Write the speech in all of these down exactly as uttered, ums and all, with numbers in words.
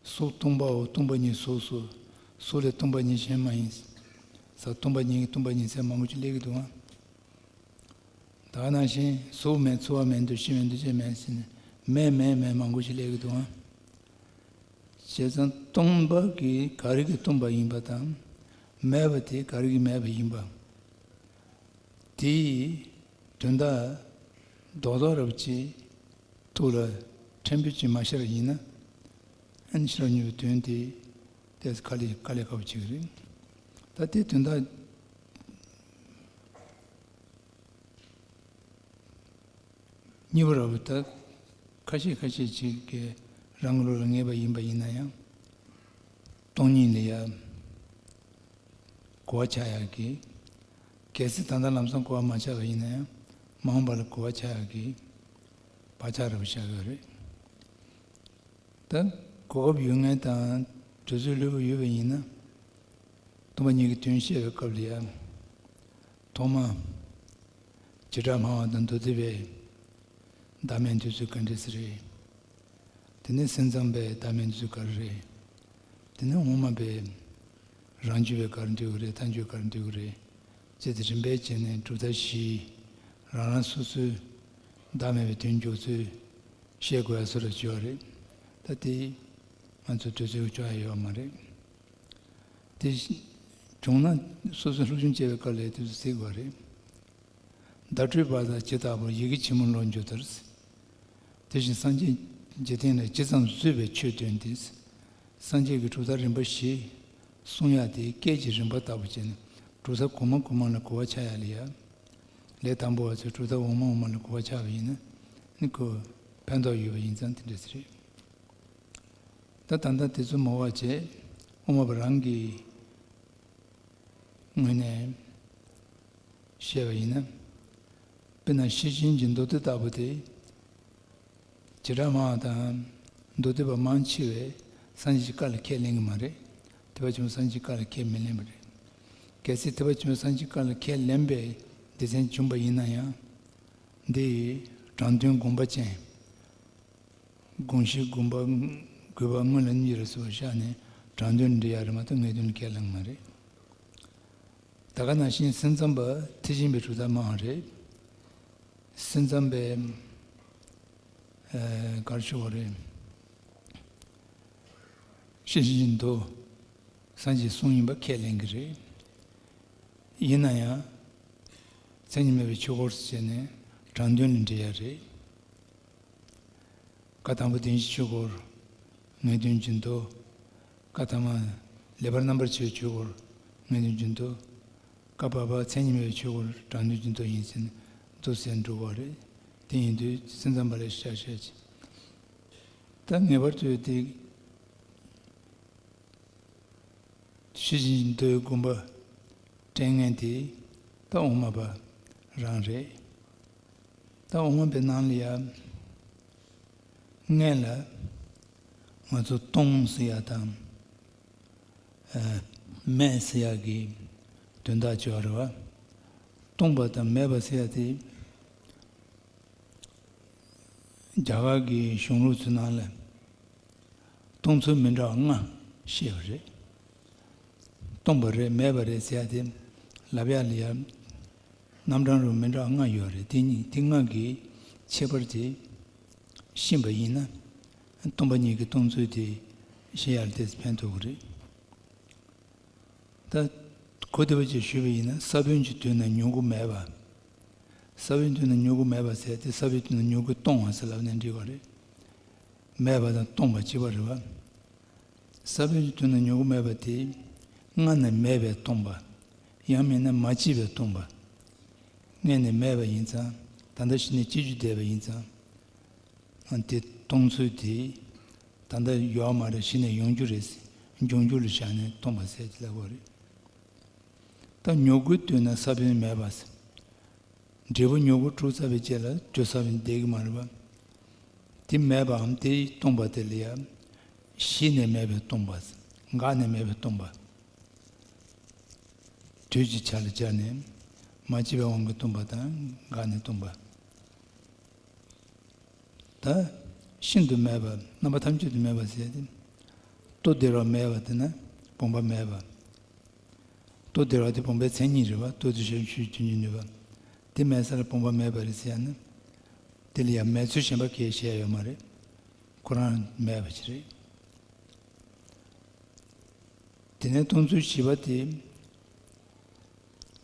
གཟུགས་སྟོང་པའོ། སྟོང་པ་ཉིད་གཟུགས་སོ། གཟུགས་ལས་སྟོང་པ་ཉིད་གཞན་མ་ཡིན། ས་སྟོང་པ་ཉིད་ཀྱི་སྟོང་པ་ཉིད་ཟེར་མང་པོ་ཅིག་སླེབས་ཀྱི་འདུག་ཨང་། ད་ག་ནང་བཞིན་གཟུགས་མེད། ཚོར་བ་མེད། འདུ་ཤེས་མེད། འདུ་བྱེད་མེད་ཟེར་ནས་མེད་མེད་མེད་མང་པོ་ཅིག་སླེབས་ཀྱི་འདུག་ཨང་། བྱས་ཙང་སྟོང་པ་གི་ག་རེ་གི་སྟོང་པ་ཡིན་པ་དང་། མེད་པ་དེ་ག་རེ་གི་མེད་པ་ཡིན་པ། དེའི་དོན་དག་རྡོག་རྡོག་རབ་ཅིག་ཐུགས་ལ་ཕྲན་བུ་ཅིག་མ་ཤར་བ་ཡིན་ན། ཨ་ནི་ཤེས་རབ་གཉིས་པའི་དོན་དེ་ཏོག་ཙམ་དཀའ་ལས་དཀའ་ལས་ཁག་པོ་ཅིག་རེད། ད་དེ་དོན་དག་གཉིས་པ་ར་བ་ད་ཁ་ཤས་ཁ་ཤས་ཅིག་གིས་རང་གི་བློ་ལ་ངེས་པ་ཡིན་པ་ཡིན་ན་ཡང་། སྟོང་ཉིད་ལ་ཡ་གོ་བ་ཆགས་ཡག་གི། གལ་སྲིད་ད་ལྟ་ལམ་སང་གོ་བ་མ་ཆགས་པ་ཡིན་ན་ཡང་མ་འོངས་པ་ལ་གོ་བ་ཆགས་ཡག་གི་བག་ཆགས་ར་བ་བཞག་ཡོད་རེད། ད་གོ་སྐབས་ཡོད་མཁན་དང་དུས་ཚོད་ལྷོད་པོ་ཡོད་པ་ཡིན་ན། སྟོང་པ་ཉིད་ཀྱི་དོན་བཤད་པའི་སྐབས་ལ་ཡང་། ཐོག་མ་བྱེ་བྲག་སྨྲ་བ་དང་མདོ་སྡེ་པའི་བདག་མེད་འདོད་ཚུལ་ག་འདྲ་ཞིག་རེད། དེ་ནས་སེམས་ཙམ་པའི་བདག་མེད་འདོད་ཚུལ་ག་རེ་རེད། དེ་ནས་དབུ་མ་པའི་རང་རྒྱུད་པའི་ག་རེ་འདོད་ཀྱི་རེད། མཐའ་འཁྱོངས་ག་རེ་འདོད་ཀྱི་རེད། ཅེས་དེ་རིམ་པས་བྱས་ནས་གྲུབ་མཐའ་བཞི། རང་རང་སོ་སོའི་བདག་མེད་པའི་དོན་འཇོག་ཚུལ་བཤད་དགོས་ཡ་སོགས་ལ་བརྗོད་པ་རེད། ད་དེ་ང་ཚོ་དུས་ཚོད་ཀྱི་ལྕོགས་ཡ་ཡོད་མ་རེད། དེ་བྱུང་ན་སོ་སོའི་སློབ་སྦྱོང་བྱེད་པའི་སྐབས་ལ་དེ་ཚོ་གཟིགས་དགོས་རེད། བརྡ་སྤྲོད་པ་དང་ཇི་ལྟ་བུར་ཡི་གེ་ཕྱི་མོ་ལོག་འགྱུར་ལྟར། དེ་བཞིན་སངས་རྒྱས་འཇིག་རྟེན་ལ་ཇི་ཙམ་བཟོད་པའི་ཆོས་སྟོན་ཏེ། སངས་རྒྱས་ཀྱི་གྲུབ་མཐའ་རིམ་པ་བཞི་གསུང་ཡག་དེ་སྐད་ཀྱི་རིམ་པ་ལྟ་བུ་བྱས་ནས་གྲུབ་མཐའ་གོང་མ་གོང་མ་ལ་གོ་བ་ཆགས་ཡག་ལ་ཡ། ལས་དང་པོ་བ་ཚོས་གྲུབ་མཐའ་འོག་མ་འོག་མ་ལ་གོ་བ་ཆགས་པ་ཡིན་ན་ནི་ཁོ་ཕན་ཐོགས་ཡོད་པ་ཡིན་ཙང་དེ་འདྲ་ཞིག་རེད། ད་ད་ལྟ་དེ་ཚོ་མ་བ་བྱས་དབུ་མ་པ་རང་གི་ངོས་ནས་བཤད་པ་ཡིན་ན། དཔེར་ན་ཤེར་ཕྱིན་གྱི་མདོ་སྡེ་ལྟ་བུ་དེ། བྱེ་བྲག་སྨྲ་བ་དང་མདོ་སྡེ་པ་མང་ཆེ་བས་སངས་རྒྱས་ཀྱི་བཀའ་ལ་ཁས་ལེན་གྱི་མ་རེད། ཐེག་པ་ཆེན་པོ་སངས་རྒྱས་ཀྱི་བཀའ་ལ་ཁས་མི་ལེན་པ་རེད། གལ་སྲིད་ཐེག་པ་ཆེན་པོ་སངས་རྒྱས་ཀྱི་བཀའ་ལ་ཁས་ལེན་པའི་སྡེ་ཚན་བྱུང་པ་ཡིན་ན་ཡང་། འདི་ཡི་དྲང་དོན་དགོངས་པ་ཅན། དགོངས་གཞི་དགོངས་པ་དགོས་པ་སྔོན་ལ་གཉིས་རེད་ཟེར་བ་བཞག་ནས་དྲང་དོན་འགྲེལ་ཡག་རེད་མ་གཏོགས་ངེས་དོན་ཁས་ལེན་མ་རེད། ད་ག་ནང་བཞིན་སེམས་ཙམ་པ་མཐར་ཕྱིན་པའི་གྲུབ་མཐའ་སྨྲ་བ་རེད། སེམས་ཙམ་པའི་ཨ་ག་རེ་ཞུ་བ་རེད། ཤེར་ཕྱིན་གྱི་མདོ་སངས་རྒྱས་གསུང་ཡིན་པ་ཁས་ལེན་གྱི་རེད། ཡིན་ན་ཡང་མཚན་ཉིད་མེད་པའི་ཆོས་འཁོར་ཟེར་ནས་དྲང་དོན་ལ་འགྲེལ་ཡག་རེད། བཀའ་དང་པོ་བདེན་བཞིའི་ཆོས་འཁོར་ངེས་དོན་གྱི་མདོ། བཀའ་ཐ་མ་ལེགས་པར་རྣམ་པར་ཕྱེ་བའི་ཆོས་འཁོར་ངེས་དོན་གྱི་མདོ། བཀའ་བར་པ་མཚན་ཉིད་མེད་པའི་ཆོས་འཁོར་དྲང་དོན་གྱི་མདོ་ཡིན་ཟེར་ནས་མདོ་ཟེར་འགྲོ་བ་རེད། དེ་ཡིན་དུས་སེམས་ཙམ་པ་ལ་ཤ་ཤ་ཅིག་ད་ངེས་པར་དུ་དེ་ཤེར་ཕྱིན་མདོའི་དགོངས་པ་སྤྲད་མཁན་དེ་ད་དབུ་མ་པ་རང་རེད། ད་དབུ་མ་པའི་ནང་ལ་ཡ་སྔན་ལ་ང་ཚོ་སྟོང་ཟེར་ཡ་དང་ཨ་མེད་ཟེར་ཡ་གི་དོན་དག་བརྗོད་པ་རེད་བ། སྟོང་པ་དང་མེད་པ་ཟེར་ཡ་དེ། རྒྱ་གར་གྱི་གཞུང་ལུགས་ཚོའི་ནང་ལ་སྟོང་ཚུལ་མི་འདྲ་བ་ལྔ་བཤད་པ་རེད། སྟོང་པ་རེད། མེད་པ་རེད་ཟེར་ཡ་དེ་ལབ་ཡ་ལ་ཡ་རྣམ་གྲངས་རུ་མི་འདྲ་བ་ལྔ་ཡོད་རེད། དེ་གཉིས་དེ་ལྔ་གི་ཁྱད་པར་དེ་ཤེས་པ་ཡིན་ན་སྟོང་པ་ཉིད་ཀྱི་སྟོང་ཚུལ་དེ་ཤེས་ཡ་ལ་ཏོག་ཙམ་ཕན་ཐོགས་ཀྱི་རེད། ད་གོ་བདེ་བ་ཅིག་ཞུས་པ་ཡིན་ན་ས་བོན་གྱི་དུས་ན་མྱུ་གུ་མེད་པ། ས་བོན་དུས་ན་མྱུ་གུ་མེད་པ་ཟེར་དེ་ས་བོན་དུས་ན་མྱུ་གུ་སྟོང་བ་ཟེར་ལབ་ནས་འགྲིག་པ་རེད། མེད་པ་དང་སྟོང་པ་གཅིག་པ་རེད་བ། ས་བོན་གྱི་དུས་ན་མྱུ་གུ་མེད་པ་དེ་སྔ་ནས་མེད་པས་སྟོང་པ། ཡང་མིན་ན་མ་སྐྱེས་པས་སྟོང་པ། སྔ་ནས་མེད་པ་ཡིན་ཙང་ད་ལྟ་གཞི་ནས་སྐྱེ་རྒྱུ་བསྡད་པ་ཡིན་ཙང་། དེ་སྟོང་ཚུལ་དེ་ད་ལྟ་ཡོད་མ་རེད། གཞི་ནས་ཡོང་རྒྱུ་རེད། འབྱུང་འགྱུར་ལ་བཞག་ནས་སྟོང་པ་ཟེར་གྱི་ལབ་དགོས་རེད། ད་མྱུ་གུའི་དུས་ན་ས་བོན་མེད་པ། འབྲས་བུ་མྱུ་གུ་དཀྲུགས་ཚར་བའི་རྗེས་ལ་དྲོད་ས་བོན་བསྡད་ཀྱི་མ་རེད་པ། དེ་མེད་པའམ་དེ་སྟོང་པ་དེ་ལ་ཡང་གཞི་ནས་མེད་པའི་སྟོང་པ། འགག་ནས་མེད་པའི་སྟོང་པ། དུས་ཀྱི་ཆ་ལ་སྦྱར་ནས་མ་སྐྱེས་པའི་དབང་གིས་སྟོང་པ་དང་འགག་ནས་སྟོང་པ། ད་ཤིན་ཏུ་མེད་པ་རྣམ་པ་ཐམས་ཅད་དུ་མེད་པ་ཟེར་ཏེ། ལྟོ་ལྡིར་བ་མེད་པ་དེ་ན་བུམ་པ་མེད་པ། ལྟོ་ལྡིར་བ་དེ་བུམ་པའི་མཚན་ཉིད་རེད་པ། ལྟོ་དེ་ཞབས་ཞུ་དོན་གྱི་ནུས་པ། དེ་མེད་ས་ལ་བུམ་པ་མེད་པ་རེད་ཟེར་ཡ་ན། དེ་ལ་ཡང་མེད་ཚུལ་གཞན་པ་གས་བཤད་ཡ་ཡོད་མ་རེད། ཁོ་རང་མེད་པ་ཞིག་རེད། དེ་ནས་སྟོང་ཚུལ་བཞི་པ་དེ།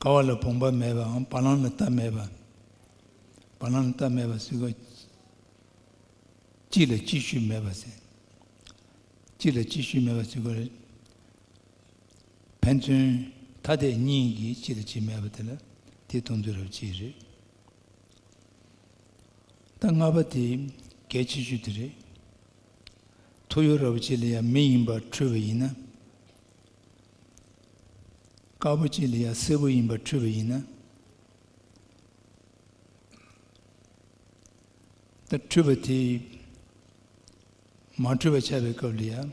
ཀ་བ་ལ་བུམ་པ་མེད་པའམ་བ་ལང་ལ་རྟ་མེད་པ། བ་ལང་ལ་རྟ་མེད་པ་ཟེར་གོ། གཅིག་ལ་གཅིག་ཤོས་མེད་པ་ཟེར། གཅིག་ལ་གཅིག་ཤོས་མེད་པ་ཟེར་གོ་རེད། ཕན་ཚུན་ཐ་དད་གཉིས་ཀྱིས་གཅིག་ལ་གཅིག་མེད་པ་དེ་ལ་དེ་སྟོང་ཚུལ་རབ་གཅིག་རེད། ད་ལྔ་པ་དེ་གལ་ཆེ་ཤོས་དེ་རེད། ཐོ་ཡོ་ར་བོ་ཅིག་ལ་ཡང་མེ་ཡིན་པར་འཁྲུལ་བ་ཡིན་ན། དཀར་པོ་ཅིག་ལ་ཡང་སེར་པོ་ཡིན་པར་འཁྲུལ་བ་ཡིན་ན། ད་འཁྲུལ་པ་དེ་མ་འཁྲུལ་བ་ཆགས་པའི་སྐབས་ལ་ཡང་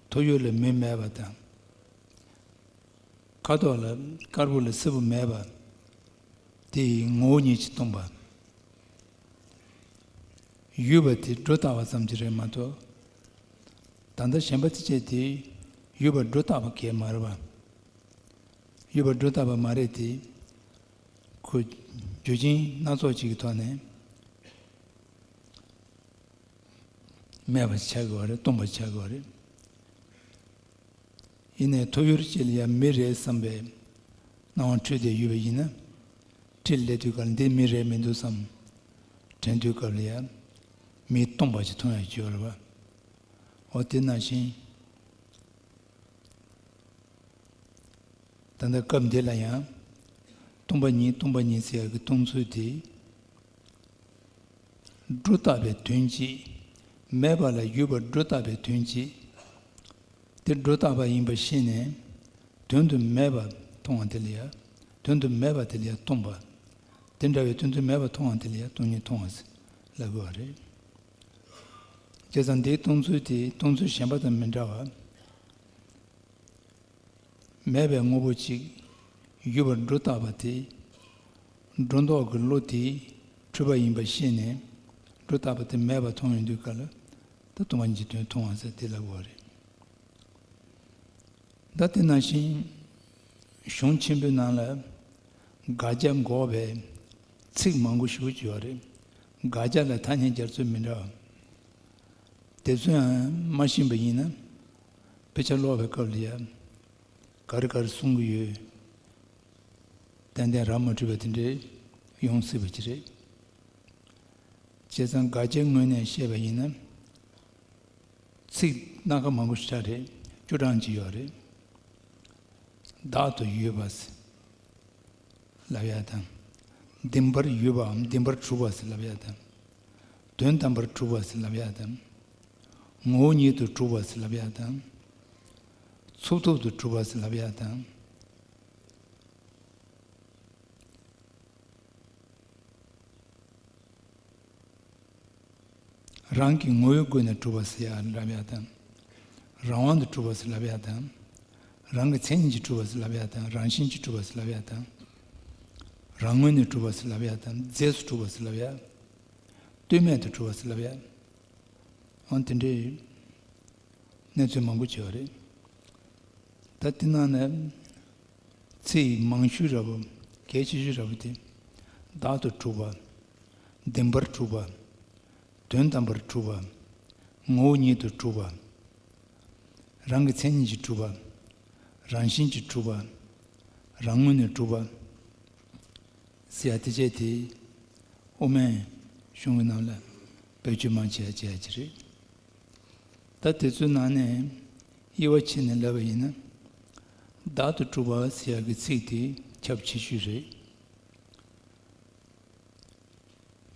ཐོ་ཡོ་ལ་མེ་མེད་པ་དང་། ཁ་དོག་ལ་དཀར་པོ་ལ་སེར་པོ་མེད་པ། དེ་ཡི་ངོ་བོ་ཉིད་ཀྱིས་སྟོང་པ། ཡོད་པ་དེ་སྒྲོ་བཏགས་པ་ཙམ་གྱིས་རེད་མ་གཏོགས། ད་ལྟ་གཞན་པ་དེ་བཅས་དེ་ཡོད་པར་སྒྲོ་བཏགས་པ་གས་མ་རེད་པ། ཡོད་པར་སྒྲོ་བཏགས་པ་མ་རེད་དེ། ཁོ་རྒྱུ་རྐྱེན་སྣ་ཚོགས་ཅིག་གི་ཐོག་ནས། མེད་པ་ཆགས་དགོས་པ་རེད། སྟོང་པ་ཆགས་དགོས་པ་རེད། ཡིན་ནའི་ཐོ་ཡོར་གཅིག་ལ་ཡང་མེ་རེད་བསམ་པའི་སྣང་བ་འཁྲུལ་བསྡད་ཡོད་པ་ཡིན་ན། འཁྲིས་སླེབས་དུས་སྐབས་འདི་མེ་རེད་མི་འདུག་བསམ། དྲན་དུས་སྐབས་ལ་ཡང་མེ་སྟོང་པ་ཞིག་མཐོང་ཡ་ཡོད་རེད་པ། འོ་དེ་ནང་བཞིན། ད་ལྟ་སྐབས་འདི་ལ་ཡང་སྟོང་པ་ཉིད་སྟོང་པ་ཉིད་ཟེར་ཡག་གི་སྟོང་ཚུལ་དེ། སྒྲོ་བཏགས་པའི་དོན་གཅིག་མེད་པ་ལ་ཡོད་པར་སྒྲོ་བཏགས་པའི་དོན་གཅིག་དེ་སྒྲོ་བཏགས་པ་ཡིན་པ་ཤེས་ནས། དོན་དུ་མེད་པ་མཐོང་བ་དེ་ལ་ཡང་། དོན་དུ་མེད་པ་དེ་ལ་ཡང་སྟོང་པ། དེ་འདྲ་བའི་དོན་དུ་མེད་པ་མཐོང་བ་དེ་ལ་ཡང་སྟོང་ཉིད་མཐོང་བ་ཟེར་ལབ་དགོས་པ་རེད། བྱས་ཙང་འདིའི་སྟོང་ཚུལ་དེ་སྟོང་ཚུལ་གཞན་པ་དང་མི་འདྲ་བར། མེད་པའི་དངོས་པོ་གཅིག་ཡོད་པར་སྒྲོ་བཏགས་པ་དེ། སྒྲོ་འདོགས་ཀྱི་བློ་དེ་འཁྲུལ་པ་ཡིན་པ་ཤེས་ནས། སྒྲོ་བཏགས་པ་དེ་མེད་པ་མཐོང་ཡོང་དུས་སྐབས་ལ། ད་སྟོང་པ་ཉིད་ཀྱི་དོན་མཐོང་བ་ཟེར་དེ་ལ་གོ་བ་རེད། ད་དེ་ནང་བཞིན་གཞུང་ཆེན་པོའི་ནང་ལ་དགག་བྱ་འགོག་པའི་ཚིག་མང་པོ་ཞེ་པོ་ཅིག་ཡོད་རེད། དགག་བྱ་ལ་ཐ་སྙད་སྦྱར་ཚུལ་མི་འདྲ་བ། དེ་ཚོ་ཡང་མ་ཤེས་པ་ཡིན་ན་དཔེ་ཆ་ཀློག་པའི་སྐབས་ལ་ཡང་ག་རེ་ག་རེ་གསུང་གི་ཡོད། ཏན་ཏན་ར་མ་འཕྲོད་པ་དེ་འདྲས་ཡོང་སྲིད་པ་ཅིག་རེད། བྱས་ཙང་དགག་བྱའི་ངོས་ནས་བཤད་པ་ཡིན་ན། ཚིག་སྣ་ཁ་མང་པོ་ཞིག་རེད། བཅུ་གྲངས་ཅིག་ཡོད་རེད། བདག་ཏུ་ཡོད་པ་ཟེར་ལབ་ཡ་དང་། བདེན་པར་ཡོད་པའམ་བདེན་པར་གྲུབ་པ་ཟེར་ལབ་ཡ་དང་། དོན་དམ་པར་གྲུབ་པ་ཟེར་ལབ་ཡ་དང་། ངོ་བོ་ཉིད་དུ་གྲུབ་པ་ཟེར་ལབ་ཡ་དང་། ཚུགས་ཐུབ་ཏུ་གྲུབ་པ་ཟེར་ལབ་ཡ་དང་། རང་གི་ངོ་བོའི་སྒོ་ནས་གྲུབ་པ་ཟེར་ཡ་ལབ་ཡ་དང་། རང་དབང་དུ་གྲུབ་པ་ཟེར་ལབ་ཡ་དང་། རང་གི་མཚན་ཉིད་ཀྱིས་གྲུབ་པ་ཟེར་ལབ་ཡ་དང་། རང་བཞིན་གྱིས་གྲུབ་པ་ཟེར་ལབ་ཡ་དང་། རང་ངོས་ནས་གྲུབ་པ་ཟེར་ལབ་ཡ་དང་། རྫས་སུ་གྲུབ་པ་ཟེར་ལབ་ཡ། ལྟོས་མེད་དུ་གྲུབ་པ་ཟེར་ལབ་ཡ། འོ་དེ་འདྲའི་གནས་ཚུལ་མང་པོ་བྱས་པ་རེད། ད་དེ་ནང་ནས་ཚིག་མང་ཤོས་འདྲ་པོ། གལ་ཆེ་ཤོས་འདྲ་པོ་དེ། བདག་ཏུ་གྲུབ་པ། བདེན་པར་གྲུབ་པ། དོན་དམ་པར་གྲུབ་པ། ངོ་བོ་ཉིད་དུ་གྲུབ་པ། རང་གི་མཚན་ཉིད་ཀྱིས་གྲུབ་པ། རང་བཞིན་གྱིས་གྲུབ་པ། རང་ངོས་ནས་གྲུབ་པ། ཟེར་ཡ་དེ་བྱས་དེ། དབུ་མའི་གཞུང་གི་ནང་ལ་བེད་སྤྱོད་མང་ཆེ་བ་བྱེད་ཡ་ཅིག་རེད། ད་དེ་ཚོའི་ནང་ནས་དབྱེ་བ་ཕྱེ་ནས་ལབ་པ་ཡིན་ན། བདག་ཏུ་གྲུབ་པ་ཟེར་ཡ་གི་ཚིག་དེ་ཁྱབ་ཆེ་ཤོས་རེད།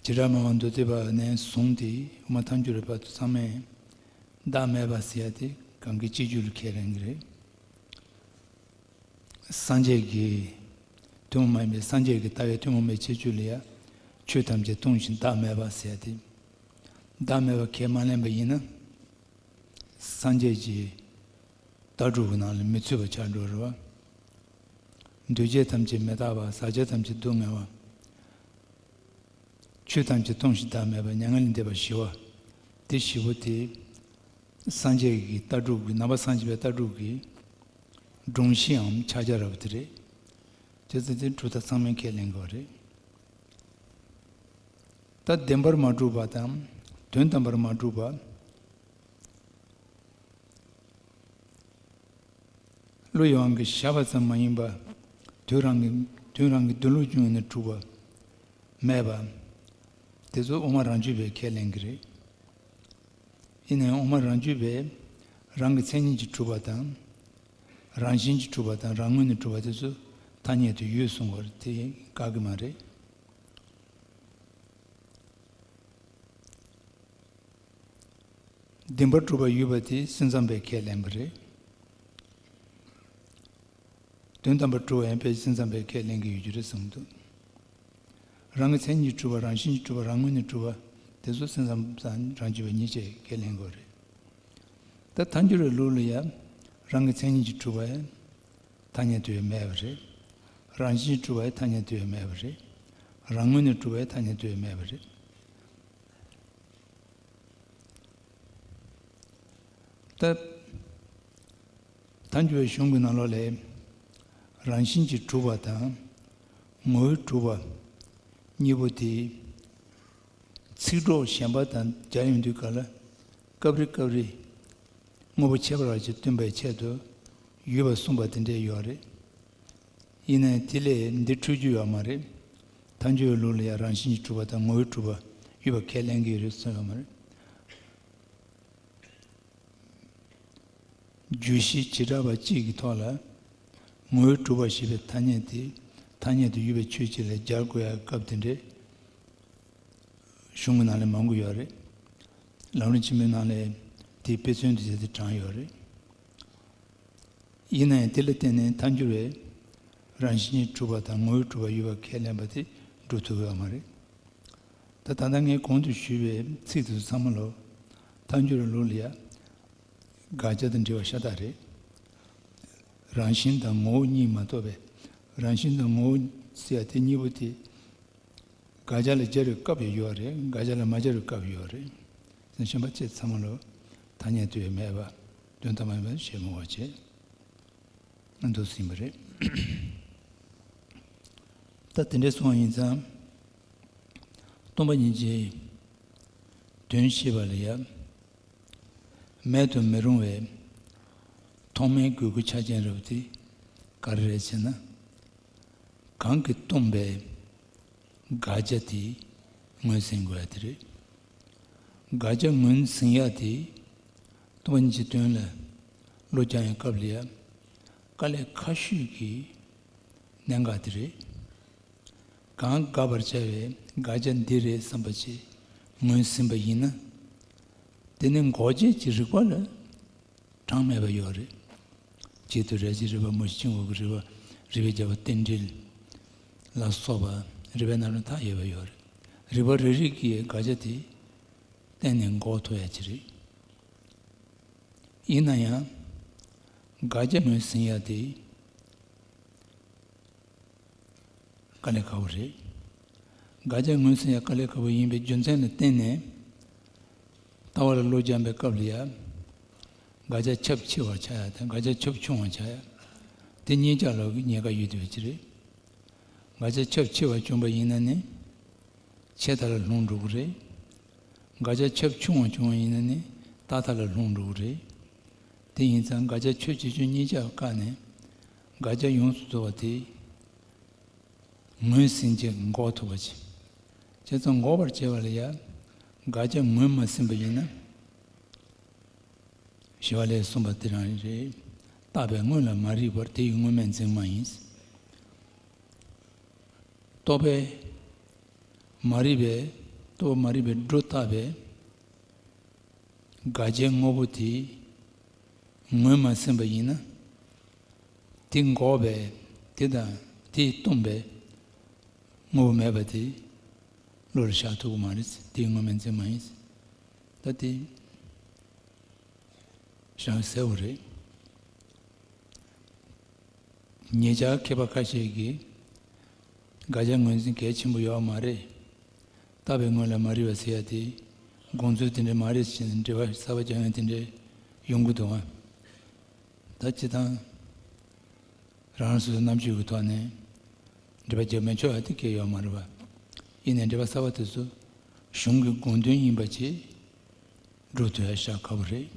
བྱེ་བྲག་སྨྲ་བ་མདོ་སྡེ་པ་ནས་བཟུང་སྟེ་དབུ་མ་ཐལ་འགྱུར་བའི་བར་དུ་ཚང་མས་བདག་མེད་པ་ཟེར་ཡ་དེ་གང་གི་སྤྱི་རྒྱུད་ལ་ཁས་ལེན་གྱི་རེད། སངས་རྒྱས་ཀྱི་ཐུན་མོང་མ་ཡིན་པའི་སངས་རྒྱས་ཀྱི་ལྟ་བའི་ཐུན་མོང་མའི་ཁྱད་ཆོས་ལ་ཡང་ཆོས་ཐམས་ཅད་སྟོང་ཞིང་བདག་མེད་པ་ཟེར་ཏེ། བདག་མེད་པ་ཁས་མ་ལེན་པ་ཡིན་ན། སངས་རྒྱས་ཀྱི་ལྟ་གྲུབ་ཀྱི་ནང་ལ་མི་ཚུད་པ་ཆགས་འགྲོ་རེད་བ། འདུས་བྱས་ཐམས་ཅད་མི་རྟག་པ། ཟག་བཅས་ཐམས་ཅད་སྡུག་བསྔལ་བ། ཆོས་ཐམས་ཅད་སྟོང་ཞིང་བདག་མེད་པ། མྱ་ངན་ལས་འདས་པ་ཞི་བ། དེ་བཞི་པོ་དེ་ སངས་རྒྱས་ཀྱི་ལྟ་གྲུབ་ཀྱི་ནང་པ་སངས་རྒྱས་པའི་ལྟ་གྲུབ་ཀྱི་སྒྲོམ་གཞིའམ་ཕྱག་རྒྱ་ར་བ་དེ་རེད། བྱས་ཙང་དེ་གྲུབ་མཐའ་ཚང་མས་ཁས་ལེན་དགོས་རེད། ད་བདེན་པར་མ་གྲུབ་པ་དང་དོན་དམ་པར་མ་གྲུབ་པ། བློ་ཡིད་དབང་གིས་བཞག་པ་ཙམ་མ་ཡིན་པ། དུས་རང་གི་དུས་རང་གི་འདོད་ལུགས་ཀྱི་ངོས་ནས་གྲུབ་པ་མེད་པ། དེ་ཚོ་དབུ་མ་རང་རྒྱུད་པས་ཁས་ལེན་གྱི་རེད། ཡིན་ནའང་དབུ་མ་རང་རྒྱུད་པས་རང་གི་མཚན་ཉིད་ཀྱིས་གྲུབ་པ་དང་། རང་བཞིན་གྱིས་གྲུབ་པ་དང་རང་ངོས་ནས་གྲུབ་པ་དེ་ཚོ་ཐ་སྙད་དུ་ཡོད་གསུང་བར་དེ་དགག་གི་མ་རེད། བདེན་པར་གྲུབ་པ་ཡོད་པ་དེ་སེམས་ཙམ་པས་ཁས་ལེན་པ་རེད། དོན་དམ་པར་གྲུབ་པ་ཡང་དཔེ་སེམས་ཙམ་པས་ཁས་ལེན་གྱི་ཡོད་རྒྱུ་རེད་གསུངས་འདུག་རང་གི་མཚན་ཉིད་གྲུབ་པ་རང་བཞིན་གྱིས་གྲུབ་པ་རང་ངོས་ནས་གྲུབ་པ་དེ་ཚོ་སེམས་ཙམ་དང་རང་རྒྱུད་པ་གཉིས་ཆས་ཁས་ལེན་དགོས་རེད། ད་ཐལ་འགྱུར་བའི་ལུགས་ལ་ཡང་རང་གི་མཚན་ཉིད་ཀྱིས་གྲུབ་པ་ཡང་ཐ་སྙད་དུ་ཡང་མེད་པ་རེད། རང་བཞིན་གྱིས་གྲུབ་པ་ཡང་ཐ་སྙད་དུ་ཡང་མེད་པ་རེད། རང་ངོས་ནས་གྲུབ་པ་ཡང་ཐ་སྙད་དུ་ཡང་མེད་པ་རེད། ད། ཐལ་འགྱུར་བའི་གཞུང་གི་ནང་ལོགས་ལས། རང་བཞིན་གྱིས་གྲུབ་པ་དང་། ངོ་བོས་གྲུབ་པ། གཉིས་པོ་དེ། ཚིག་གྲོགས་གཞན་པ་དང་སྦྱར་ཡོང་དུས་སྐབས་ལ། སྐབས་རེ་སྐབས་རེ། དངོས་པོ་ཁྱད་པར་བ་ཞིག་སྟོན་པའི་ཆེད་དུ། ཡོད་པར་གསུངས་པ་དེ་འདྲས་ཡོད་རེད། ཡིན་ནའི་དེ་ལས་འདི་འཕྲོས་རྒྱུ་ཡོད་མ་རེད། ཐལ་འགྱུར་བའི་ལུགས་ལ་ཡང་རང་བཞིན་གྱིས་གྲུབ་པ་དང་ངོ་བོས་གྲུབ་པ་ཡོད་པ་ཁས་ལེན་གྱི་ཡོད་རེད་གསུངས་ཡོད་མ་རེད། བརྗོད་གཞི་བྱེ་བྲག་པ་གཅིག་གི་ཐོག་ལ་ངོ་བོས་གྲུབ་པ་ཞེས་པའི་ཐ་སྙད་དེ་ཐ་སྙད་དུ་ཡོད་པའི་ཆོས་གཅིག་ལ་སྦྱར་དགོས་ཡག་སྐབས་དེ་འདྲའི་གཞུང་གི་ནང་ལ་མང་པོ་ཡོད་རེད། ལམ་རིམ་ཆེན་མོའི་ནང་ལ་དེའི་དཔེ་མཚོན་དུ་བྱས་ཏེ་དྲངས་ཡོད་རེད། ཡིན་ན་ཡང་དེ་ལ་བརྟེན་ནས་ཐལ་འགྱུར་བས་རང་བཞིན་གྱིས་གྲུབ་པ་དང་ངོ་བོས་གྲུབ་པ་ཡོད་པ་ཁས་ལེན་པ་དེ་སྒྲུབ་ཐུབ་ཀྱི་ཡོད་མ་རེད། ད་ད་ལྟ་ངས་གོང་དུ་ཞུས་པའི་ཚིག་དེ་ཚོ་ཚང་མ་ལོ། ཐལ་འགྱུར་བའི་ལུགས་ལ་ཡ། དགག་བྱ་དང་འབྲེལ་བ་ཤ་སྟག་རེད། རང་བཞིན་དང་ངོ་བོ་གཉིས་མ་གཏོགས་པའི། རང་བཞིན་དང་ངོ་བོ་ཟེར་ཡ་དེ་གཉིས་པོ་དེ། དགག་བྱ་ལ་སྦྱར་བའི་སྐབས་ཡང་ཡོད་རེད། དགག་བྱ་ལ་མ་སྦྱར་བའི་སྐབས་ཡང་ཡོད་རེད། གཞན་པ་ཁྱེད་ཚང་མ་ལོ་ཐ་སྙད་དུ་ཡང་མེད་པ། དོན་དམ་པར་མེད་པ་ཞེས་མོས་པ་བྱེད། འདུག་ཟིན་པ་རེད། ད་དེ་འདྲའི་སོང་བ་ཡིན་ཙང་། སྟོང་པ་ཉིད་ཀྱི་དོན་ཤེས་པ་ལ་ཡ། མེད་དུ་མི་རུང་བའི་ཐོག་མའི་དགོས་མཁོ་ཆ་རྐྱེན་རབ་དེ་ག་རེ་རེད་ཟེར་ན། གང་གིས་སྟོང་པའི་དགག་བྱ་དེ་ངོས་ཟིན་དགོས་ཡ་དེ་རེད། དགག་བྱ་ངོས་ཟིན་ཡ་དེ་སྟོང་པ་ཉིད་ཀྱི་དོན་ལ་བློ་སྦྱང་ཡ་སྐབས་ལ་ཡ་དཀའ་ལས་ཁག་ཤོས་ཀྱི་གནད་འགག་དེ་རེད། གང་དགག་པར་བྱ་བའི་དགག་བྱ་འདི་རེད་བསམ་པ་ཅིག་ངོས་ཟིན་པ་ཡིན་ན། དེ་ནི་འགོག་བྱེད་ཀྱི་རིགས་པ་ལ་གྲངས་མེད་པ་ཡོད་རེད། གཅིག་ཏུ་རེག་བྱའི་རིགས་པ། མུ་བཞི་འཆིང་བའི་རིགས་པ། རིགས་པས་བསྐྱེད་པའི་རྟེན་འབྲེལ་ལ་སོགས་པ་རིགས་པའི་རྣམ་གྲངས་མཐའ་ཡས་པ་ཡོད་རེད། རིགས་པ་རེ་རེ་གིས་དགག་བྱ་དེ་གཏན་ནས་འགོག་ཐུབ་ཡ་ཅིག་རེད། ཡིན་ན་ཡང་དགག་བྱ་ངོས་ཟིན་ཡ་དེ་དཀའ་ལས་ཁག་པོ་རེད། དགག་བྱ་ངོས་ཟིན་ཡ་དཀའ་ལས་ཁག་པོ་ཡིན་པའི་རྒྱུ་མཚན་ལ་བརྟེན་ནས། ལྟ་བ་ལ་བློ་སྦྱང་པའི་སྐབས་ལ་ཡ། དགག་བྱ་ཁྱབ་ཆེ་བ་ཆགས་ཡ་དང་དགག་བྱ་ཁྱབ་ཆུང་བ་ཆགས་ཡ། དེ་གཉིས་ཆ་ལ་ཉེན་ཁ་ཡོད་བསྡད་པ་ཅིག་རེད། དགག་བྱ་ཁྱབ་ཆེ་བ་བྱུང་པ་ཡིན་ན་ནི། ཆད་མཐའ་ལ་ལྷུང་འགྲོ་གི་རེད། དགག་བྱ་ཁྱབ་ཆུང་བ་བྱུང་བ་ཡིན་ན་ནི་ལྟག་མཐའ་ལ་ལྷུང་འགྲོ་གི་རེད། དེ་ཡིན་ཙང་དགག་བྱ་ཁྱབ་ཆེ་ཆུང་གཉིས་ཆ་བཀག་ནས་དགག་བྱ་ཡོངས་སུ་རྫོགས་པ་དེ་ངོས་ཟིན་བྱས་འགོག་ཐུབ་པ་བྱེད། བྱས་ཙང་འགོག་པར་བྱེད་པ་ལ་ཡང་དགག་བྱ་ངོས་མ་ཟིན་པ་ཡིན་ན། ཞི་བ་ལྷས་གསུངས་པ་དེ་རང་རེད། བརྟགས་པས་སྔོན་ལ་མ་རིག་པར་དེ་ཡི་སྔོན་མེད་འཛིན་མ་ཡིན། རྟོག་པས་མ་རིག་པའི་རྟོག་པ་མ་རིག་པའི་སྒྲོ་བཏགས་པའི་དགག་བྱའི་དངོས་པོ་དེ་ངོས་མ་ཟིན་པ་ཡིན་ན། དེ་འགོག་པའི་དེ་དང་དེས་སྟོང་པའི་དངོས་པོ་མེད་པ་དེ་བློ་ལ་བཞག་ཐུབ་ཀྱི་མ་རེད། དེའི་སྔོན་མེད་འཛིན་མ་ཡིན། ད་དེ་བྱང་གསལ་བོ་རེད། ཉེ་ཆར་མཁས་པ་ཁ་ཤས་ཀྱིས་དགག་བྱ་ངོས་འཛིན་གལ་ཆེན་པོ་ཡོད་མ་རེད། བརྟགས་པས་སྔོན་ལ་མ་རིག་པ་ཟེར་ཡ་དེ་དགོངས་ཚུལ་དེ་འདྲ་མ་རེད་ཅེས་འགྲེལ་པ་གསར་པ་རྒྱག་མཁན་དེ་འདྲའི་ ཡོང་གི་འདུག་ཨ། ད་སྤྱིར་བཏང་རང་རང་སོ་སོའི་རྣམ་དཔྱོད་ཀྱི་ཐོག་ནས་འགྲེལ་པ་རྒྱབ་མི་ཆོག་ཡ་དེ་གལ་ཡོད་མ་རེད་པ། ཡིན་ནའི་འགྲེལ་པ་གསར་པ་དེ་ཚོ་གཞུང་གི་དགོངས་དོན་ཡིན་པ་བྱས་སྒྲུབ་ཐུབ་ཡ་ཤ་ཁག་པོ་རེད།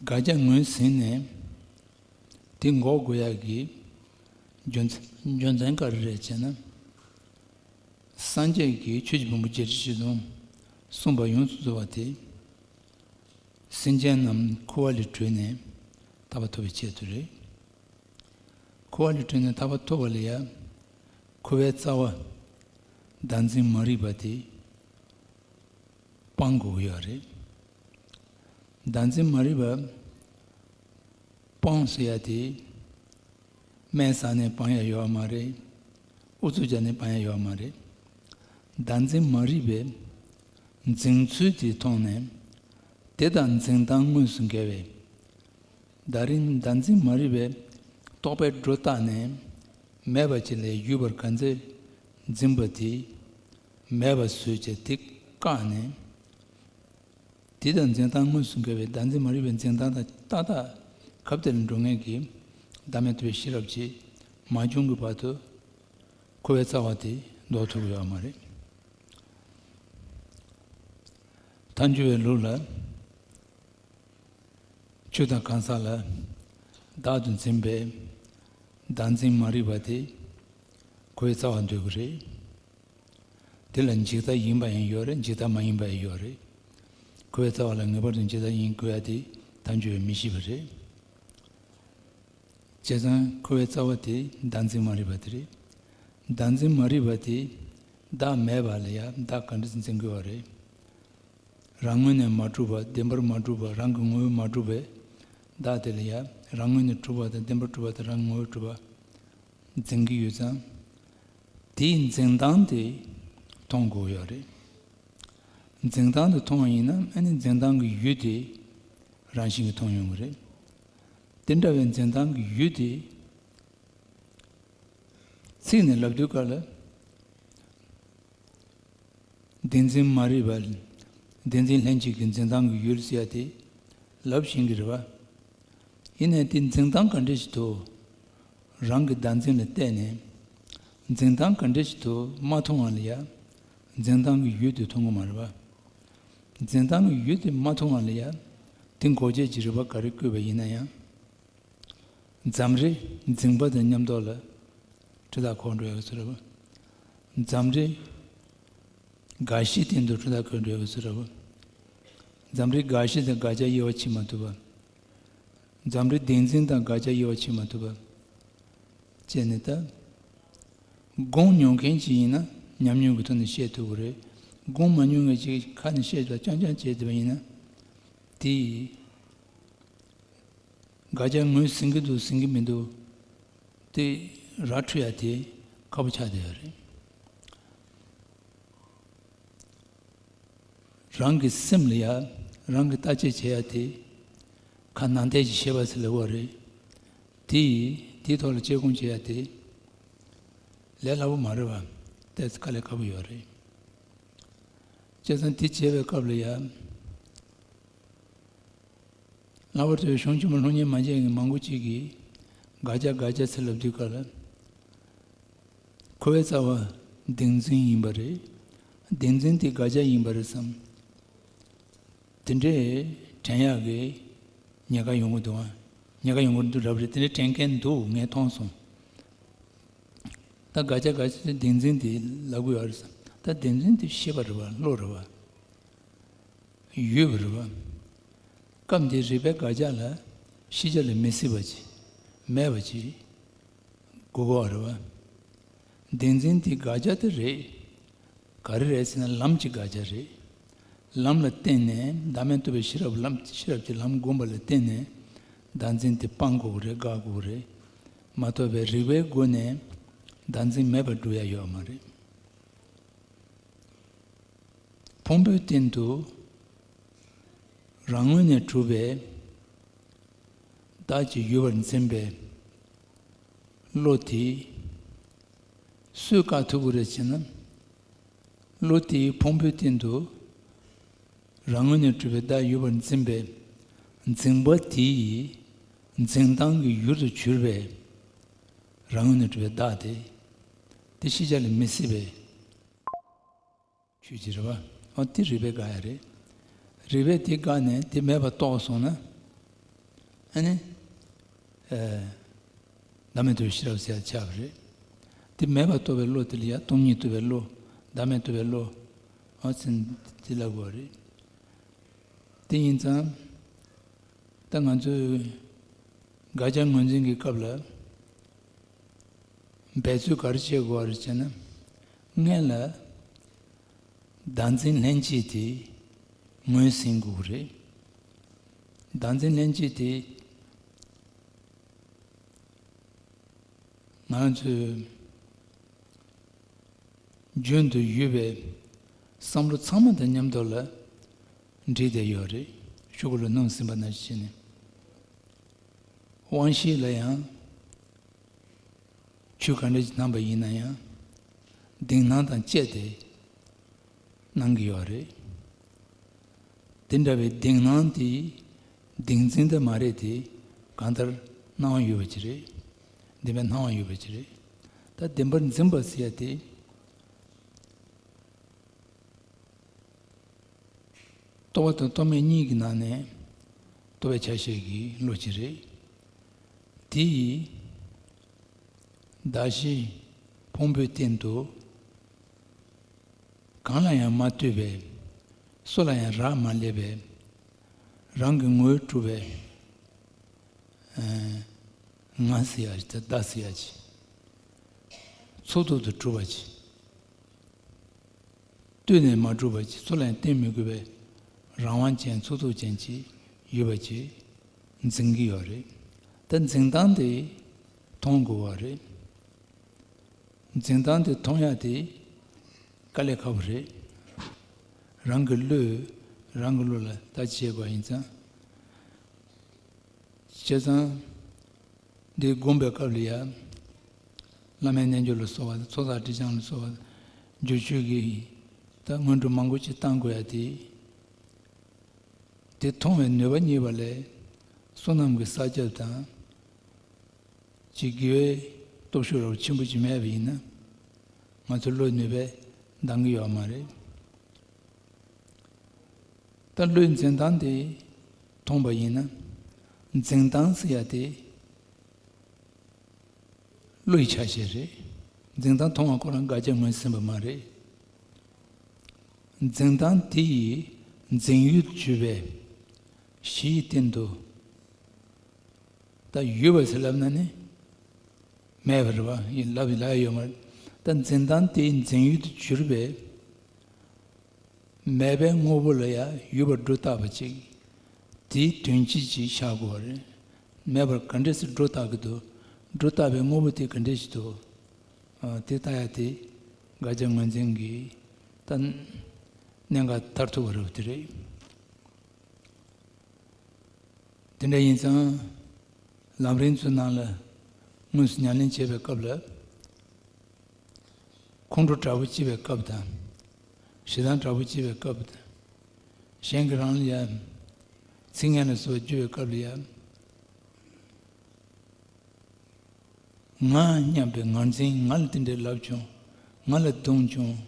དགག་བྱ་ངོས་ཟིན་ནས་དེ་འགོག་དགོས་ཡག་གི་རྒྱུ་མཚན་རྒྱུ་མཚན་ག་རེ་རེད་ཅེ་ན། སངས་རྒྱས་ཀྱིས་ཆོས་ཀྱི་ཕུང་པོ་བརྒྱད་ཁྲི་བཞི་སྟོང་གསུངས་པ་ཡོངས་སུ་རྫོགས་པ་དེ། སེམས་ཅན་རྣམས་འཁོར་བ་ལས་གྲོལ་ནས་ཐར་པ་ཐོབ་པའི་ཆེད་དུ་རེད། འཁོར་བ་ལས་གྲོལ་ནས་ཐར་པ་ཐོབ་པ་ལ་ཡང་འཁོར་བའི་རྩ་བ་བདག་འཛིན་མ་རིག་པ་དེ་སྤང་དགོས་ཀྱི་ཡོད་རེད། བདག་འཛིན་མ་རིག་པ་སྤོང་ཟེར་ཡ་དེ། སྨན་ཟ་ནས་སྤང་ཡ་ཡོད་མ་རེད། ཨུ་ཚུགས་རྒྱག་ནས་སྤང་ཡ་ཡོད་མ་རེད། བདག་འཛིན་མ་རིག་པའི་འཛིན་ཚུལ་དེ་མཐོང་ནས། དེ་དང་འཛིན་སྟངས་དངོས་སུ་འགལ་བས། ད་རིང་བདག་འཛིན་མ་རིག་པའི་རྟོག་པས་སྒྲོ་བཏགས་ནས། མེད་པ་ཅིག་ལ་ཡུལ་བར་ག་ཚད་འཛིན་པ་དེ། མེད་པ་བཟོས་བྱས་དེ་བཀག་ནས། དེ་དང་འཛིན་སྟངས་དངོས་སུ་འགལ་བའི་བདག་འཛིན་མ་རིག་པའི་འཛིན་སྟངས་དང་ཏག་ཏག་གབ་སྟེ་ལ་འགྲོ་མཁན་གྱི་བདག་མེད་རྟོགས་པའི་ཤེས་རབ་ཅིག་མ་བྱུང་གི་བར་དུ་འཁོར་བའི་རྩ་བ་དེ་ཟློག་ཐུབ་ཀྱི་ཡོད་མ་རེད། མཐའ་འཁྱོལ་བའི་ལུགས་ལ། ཆོས་དང་གང་ཟག་ལ་བདག་ཏུ་འཛིན་པའི་བདག་འཛིན་མ་རིག་པ་དེ་འཁོར་བའི་རྩ་བར་འདོད་ཀྱི་རེད། དེ་ལ་འཇིག་ལྟ་ཡིན་པ་ཡང་ཡོད་རེད། འཇིག་ལྟ་མ་ཡིན་པ་ཡང་ཡོད་རེད། འཁོར་བའི་རྩ་བ་ལ་ངེས་པར་དུ་འཇིག་ལྟ་ཡིན་དགོས་ཡ་དེ་མཐའ་འཁྱོལ་བས་མི་ཤེས་པ་རེད། བྱས་ཙང་འཁོར་བའི་རྩ་བ་དེ་བདག་འཛིན་མ་རིག་པ་དེ་རེད། བདག་འཛིན་མ་རིག་པ་དེ་བདག་མེད་པ་ལ་ཡང་བདག་ག་འདྲ་འཛིན་དགོས་པ་རེད། རང་ངོས་ནས་མ་གྲུབ་པ། བདེན་པར་མ་གྲུབ་པ། རང་གི་ངོ་བོས་མ་གྲུབ་པའི་བདག་དེ་ལ་ཡང་རང་ངོས་ནས་གྲུབ་པ་དང་། བདེན་པར་གྲུབ་པ་དང་། རང་གི་ངོ་བོས་གྲུབ་པ་འཛིན་གྱི་ཡོད་ཙང་། དེའི་འཛིན་སྟངས་དེ་མཐོང་དགོས་ཡོད་རེད། འཛིན་སྟངས་དེ་མཐོང་བ་ཡིན་ན། ཨ་ནི་འཛིན་སྟངས་ཀྱི་ཡུལ་དེ་རང་བཞིན་གྱིས་མཐོང་ཡོང་གི་རེད། དེ་འདྲ་བའི་འཛིན་སྟངས་ཀྱི་ཡུལ་དེ། ཚིག་ནས་ལབ་དུས་སྐབས་ལ། བདེན་འཛིན་མ་རིག་པ། བདེན་འཛིན་ལྷན་སྐྱེས་ཀྱི་འཛིན་སྟངས་ཀྱི་ཡུལ་ཟེར་ཡ་དེ་ལབ་བཞིན་གྱི་རེད་པ། ཡིན་ནའི་དེ་འཛིན་སྟངས་ག་འདྲ་ཞིག་ཏུ་རང་གི་བདག་འཛིན་ལ་བལྟས་ནས། འཛིན་སྟངས་ག་འདྲ་ཞིག་ཏུ་མ་མཐོང་བ་ལ་ཡང་འཛིན་སྟངས་ཀྱི་ཡུལ་དེ་མཐོང་གི་མ་རེད་པ། འཛིན་སྟངས་ཀྱི་ཡུལ་དེ་མ་མཐོང་བ་ལ་ཡང་དེ་འགོག་བྱེད་ཀྱི་རིགས་པ་ག་རེ་བཀོད་པ་ཡིན་ན་ཡང་། འཛམ་རིག་འཛིན་པ་དང་མཉམ་དུ་ལ་འཁྲུལ་རྟགས་འཁོར་འགྲོ་ཡག་གི་ཚུལ་རེད་པ། འཛམ་རིག་དགག་གཞིའི་སྟེང་དུ་འཁྲུལ་རྟགས་འཁོར་འགྲོ་ཡག་གི་ཚུལ་རེད་པ། འཛམ་རིག་དགག་གཞི་དང་དགག་བྱ་དབྱེ་བ་ཕྱེ་མ་ཐུབ་པ། འཛམ་རིག་བདེན་འཛིན་དང་དགག་བྱ་དབྱེ་བ་ཕྱེ་མ་ཐུབ་པ་བྱས་ནས། ད་སྒོམ་མྱོང་མཁན་ཅིག་ཡིན་ན་ཉམས་མྱོང་གི་ཐོག་ནས་བཤད་ཐུབ་ཀྱི་རེད། སྒོམ་མ་མྱོང་མཁན་ཅིག་ཁ་ནས་བཤད་པ་རྐྱང་རྐྱང་བྱས་བསྡད་པ་ཡིན་ན། དེ་དགག་བྱ་ངོས་ཟིན་གྱི་འདུག་ཟིན་གྱི་མི་འདུག་དེ་ར་འཕྲོད་ཡ་དེ་ཁག་པོ་ཆགས་བསྡད་ཡོད་རེད། རང་གི་སེམས་ལ་ཡ་རང་གི་བརྟག་དཔྱད་བྱེད་ཡ་དེ་ཁ་ནང་བསྟན་གྱི་བཤད་པ་ཟེར་ལབ་པ་རེད། དེ་དེའི་ཐོག་ལ་དཔྱད་སྒོམ་བྱེད་ཡ་དེ་ལས་སླ་པོ་མ་རེད་པ། ཏོག་ཙམ་དཀའ་ལས་ཁག་པོ་ཡོད་རེད། བྱས་ཙང་དེ་བྱེད་པའི་སྐབས་ལ་ཡ། ལྷག་པར་དུ་གཞུང་ཆེན་མོ་སློབ་གཉེར་མ་བྱས་མཁན་མང་པོ་ཅིག་གིས་དགག་བྱ་དགག་བྱ་ཟེར་ལབ་དུས་སྐབས་ལ། འཁོར་བའི་རྩ་བ་བདེན་འཛིན་ཡིན་པ་རེད། བདེན་འཛིན་དེ་དགག་བྱ་ཡིན་པ་རེད་བསམ། དེ་འདྲའི་དྲན་ཡག་གི་ཉེན་ཁ་ཡོང་གི་འདུག་ཨ། ཉེན་ཁ་ཡོང་གི་འདུག་རབ་རེད། དེ་འདྲའི་དྲན་མཁན་འདུག་ངས་མཐོང་སོང་། ད་དགག་བྱ་དགག་བྱ་དེ་བདེན་འཛིན་དེ་ལབ་གི་ཡོད་རེད་བསམ། ད་བདེན་འཛིན་དེ་ཤེས་པ་རེད་པ། བློ་རེད་པ། ཡོད་པ་རེད་པ། སྐབས་འདིའི་རིགས་པའི་དགག་བྱ་ལ་ཤེས་བྱ་ལ་མི་སྲིད་པ་ཅིག་མེད་པ་ཅིག་དགོས་པ་རེད་པ། བདེན་འཛིན་དེ་དགག་བྱ་དེ་རེད། ག་རེ་རེད་ཟེར་ན་ལམ་གྱི་དགག་བྱ་རེད། ལམ་ལ་བརྟེན་ནས་བདག་མེད་རྟོགས་པའི་ཤེས་རབ་ལམ་ཤེས་རབ་ཀྱི་ལམ་བསྒོམ་པ་ལ་བརྟེན་ནས་བདག་འཛིན་དེ་སྤང་དགོས་ཀྱི་རེད། དགག་དགོས་ཀྱི་རེད། མ་གཏོགས་པའི་རིགས་པའི་སྒོ་ནས་བདག་འཛིན་མེད་པར་སྒྲུབ་ཡ་ཡོད་མ་རེད། ཕུང་པོའི་སྟེང་དུ་རང་ངོས་ནས་གྲུབ་པའི་བདག་གི་ཡུལ་བར་འཛིན་པའི་བློ་དེ་ སུས་བཀག་ཐུབ་ཀྱི་རེད་ཅེ་ན། བློ་དེའི་ཕུང་པོའི་སྟེང་དུ་རང་ངོས་ནས་གྲུབ་པའི་བདག་ཡོད་པར་འཛིན་པའི་འཛིན་པ་དེའི་འཛིན་སྟངས་ཀྱི་ཡུལ་དུ་གྱུར་པའི་རང་ངོས་ནས་གྲུབ་པའི་བདག་དེ། དེ་ཤེས་བྱ་ལས་མི་སྲིད་པའི་ཆོས་ཅིག་རེད་པ། འོ་དེ་རིགས་པས་དགག་ཡ་རེད། རིགས་པས་དེ་བཀག་ནས་དེ་མེད་པར་རྟོགས་སོང་ན། ཨ་ནི། ཨ། བདག་མེད་རྟོགས་པའི་ཤེས་རབ་ཟེར་ཡ་ཆགས་པ་རེད། དེ་མེད་པར་རྟོགས་པའི་བློ་དེ་ལ་ཡ་སྟོང་ཉིད་རྟོགས་པའི་བློ། བདག་མེད་རྟོགས་པའི་བློ། འོ་ཚིན་དེ་ལབ་དགོས་རེད། དེ་ཡིན་ཙང་། ད་ང་ཚོས་དགག་བྱ་ངོས་འཛིན་གྱི་སྐབས་ལ་འབད་རྩོལ་ག་རེ་བྱེད་དགོས་རེད་ཅེ་ན། སྔོན་ལ་བདག་འཛིན་ལྷན་སྐྱེས་དེ་ངོས་ཟིན་དགོས་རེད། བདག་འཛིན་ལྷན་སྐྱེས་དེ་ང་ཚོས་རྒྱུན་དུ་ཡོད་པའི་བསམ་བློ་ཚང་མ་དང་མཉམ་དུ་ལ་འདྲེས་བསྡད་ཡོད་རེད། ཤོག་གུ་ལ་སྣུམ་ཟིན་པ་ནང་བཞིན་བྱས་ནས། དབང་ཤེས་ལ་ཡང་ཆོས་ག་འདྲ་ཞིག་སྣང་པ་ཡིན་ན་ཡང་གདེང་སྣང་དང་བཅས་ཏེ་སྣང་གི་ཡོད་རེད། དེ་འདྲ་བའི་གདེང་སྣང་དེ་གདེང་འཛིན་དེ་མ་རེད་དེ། གང་ལྟར་སྣང་བ་ཡོད་པ་ཅིག་རེད། བདེན་པའི་སྣང་བ་ཡོད་པ་ཅིག་རེད། ད་བདེན་པར་འཛིན་པ་ཟེར་ཡ་དེ། རྟོག་པ་དང་རྟོག་མེད་གཉིས་ཀྱི་ནང་ནས་རྟོག་པའི་ཆ་ཤས་ཀྱི་བློ་ཅིག་རེད། དེ་ཡིས་གདགས་གཞིའི་ཕུང་པོའི་སྟེང་དུ་གང་ལ་ཡང་མ་ལྟོས་པའི། སུ་ལ་ཡང་རག་མ་ལས་པའི། རང་གི་ངོས་གྲུབ་པའི་ཨ་ང་ཟེར་ཡ་ཅིག་དང་བདག་ཟེར་ཡ་ཅིག་ཚོགས་རྫོགས་སུ་གྲུབ་པ་ཅིག་ལྟོས་ནས་མ་གྲུབ་པ་ཅིག་སུ་ལ་ཡང་བརྟེན་མི་དགོས་པའི་རང་དབང་ཅན་ཚོགས་རྫོགས་ཅན་ཅིག་ཡོད་པ་ཅིག་འཛིན་གྱི་ཡོད་རེད། ད་འཛིན་སྟངས་དེ་མཐོང་དགོས་པ་རེད། འཛིན་སྟངས་དེ་མཐོང་ཡ་དེ་དཀའ་ལས་ཁག་པོ་རེད། རང་གི་བློས་རང་གི་བློ་ལ་ལྟ་ཅི་བྱེད་དགོས་ཡིན་ཙང་། བྱས་ཙང་། འདི་སྒོམ་པའི་སྐབས་ལ་ཡ། བླ་མའི་རྣལ་འབྱོར་ལ་སོགས་པ་ཚོགས་བསགས་སྒྲིབ་སྦྱང་ལ་སོགས་པ་སྒྱུར་བཅོས་ཀྱི་ད་སྔོན་འགྲོ་མང་པོ་ཅིག་བཏང་དགོས་ཡ་དེ། དེ་མཐོང་བའི་ནུས་པ་རྙེད་པ་ལས་བསོད་ནམས་ཀྱི་བསགས་རྒྱབ་དང་། ཅིག་དགེ་བའི་སྟོབས་ཤུགས་རབ་ཆེན་པོ་ཅིག་མེད་པ་ཡིན་ན། ང་ཚོ་བློའི་ནུས་པས་འདང་གི་ཡོད་མ་རེད། ད་བློའི་འཛིན་སྟངས་དེ་མཐོང་པ་ཡིན་ན། འཛིན་སྟངས་ཟེར་ཡ་དེ་བློ་ཡི་ཆ་ཤས་རེད། འཛིན་སྟངས་མཐོང་བ་ཁོ་རང་དགག་བྱ་ངོས་ཟིན་པ་མ་རེད། འཛིན་སྟངས་དེ་ཡི་འཛིན་ཡུལ་དུ་གྱུར་པའི་གཞི་ཡི་སྟེང་དུ། ད་ཡོད་པ་ཟེར་ལབ་ན་ནི་མེད་པ་རེད་པ། ཡིན་ལབ་ལ་ཡོད་མ་རེད། ད་འཛིན་སྟངས་དེའི་འཛིན་ཡུལ་དུ་གྱུར་པའི་མེད་པའི་དངོས་པོ་ལ་ཡང་ཡོད་པར་སྒྲོ་བཏགས་པ་ཅིག་དེའི་དོན་སྤྱི་ཅིག་བཞག་དགོས་པ་རེད། མེད་པར་ག་འདྲས་སེ་སྒྲོ་བཏགས་ཀྱི་འདུག་སྒྲོ་བཏགས་པའི་དངོས་པོ་དེ་ག་འདྲས་ཞིག་འདུག་ཨ། དེ་ལྟ་ཡ་དེ་དགག་བྱ་ངོས་འཛིན་གྱི་ད་གནད་འགག་མཐར་ཐུག་པ་རེད་པ། དེ་རེད། དེ་འདྲ་ཡིན་ཙང་། ལམ་རིམ་ཚོའི་ནང་ལ་དངོས་སུ་ཉམས་ལེན་བྱེད་པའི་སྐབས་ལ། ཁོང་ཁྲོ་དྲག་པོ་སྐྱེ་བའི་སྐབས་དང་། ཞེ་སྡང་དྲག་པོ་སྐྱེ་བའི་སྐབས་དང་། གཞན་གྱིས་རང་ལ་ཡང་ཚིག་ངན་ལ་སོགས་བརྗོད་པའི་སྐབས་ལ་ཡང་། ང་སྙམ་པའི་ངར་འཛིན། ང་ལ་དེ་འདྲས་ལབ་བྱུང་། ང་ལ་བརྡུངས་བྱུང་།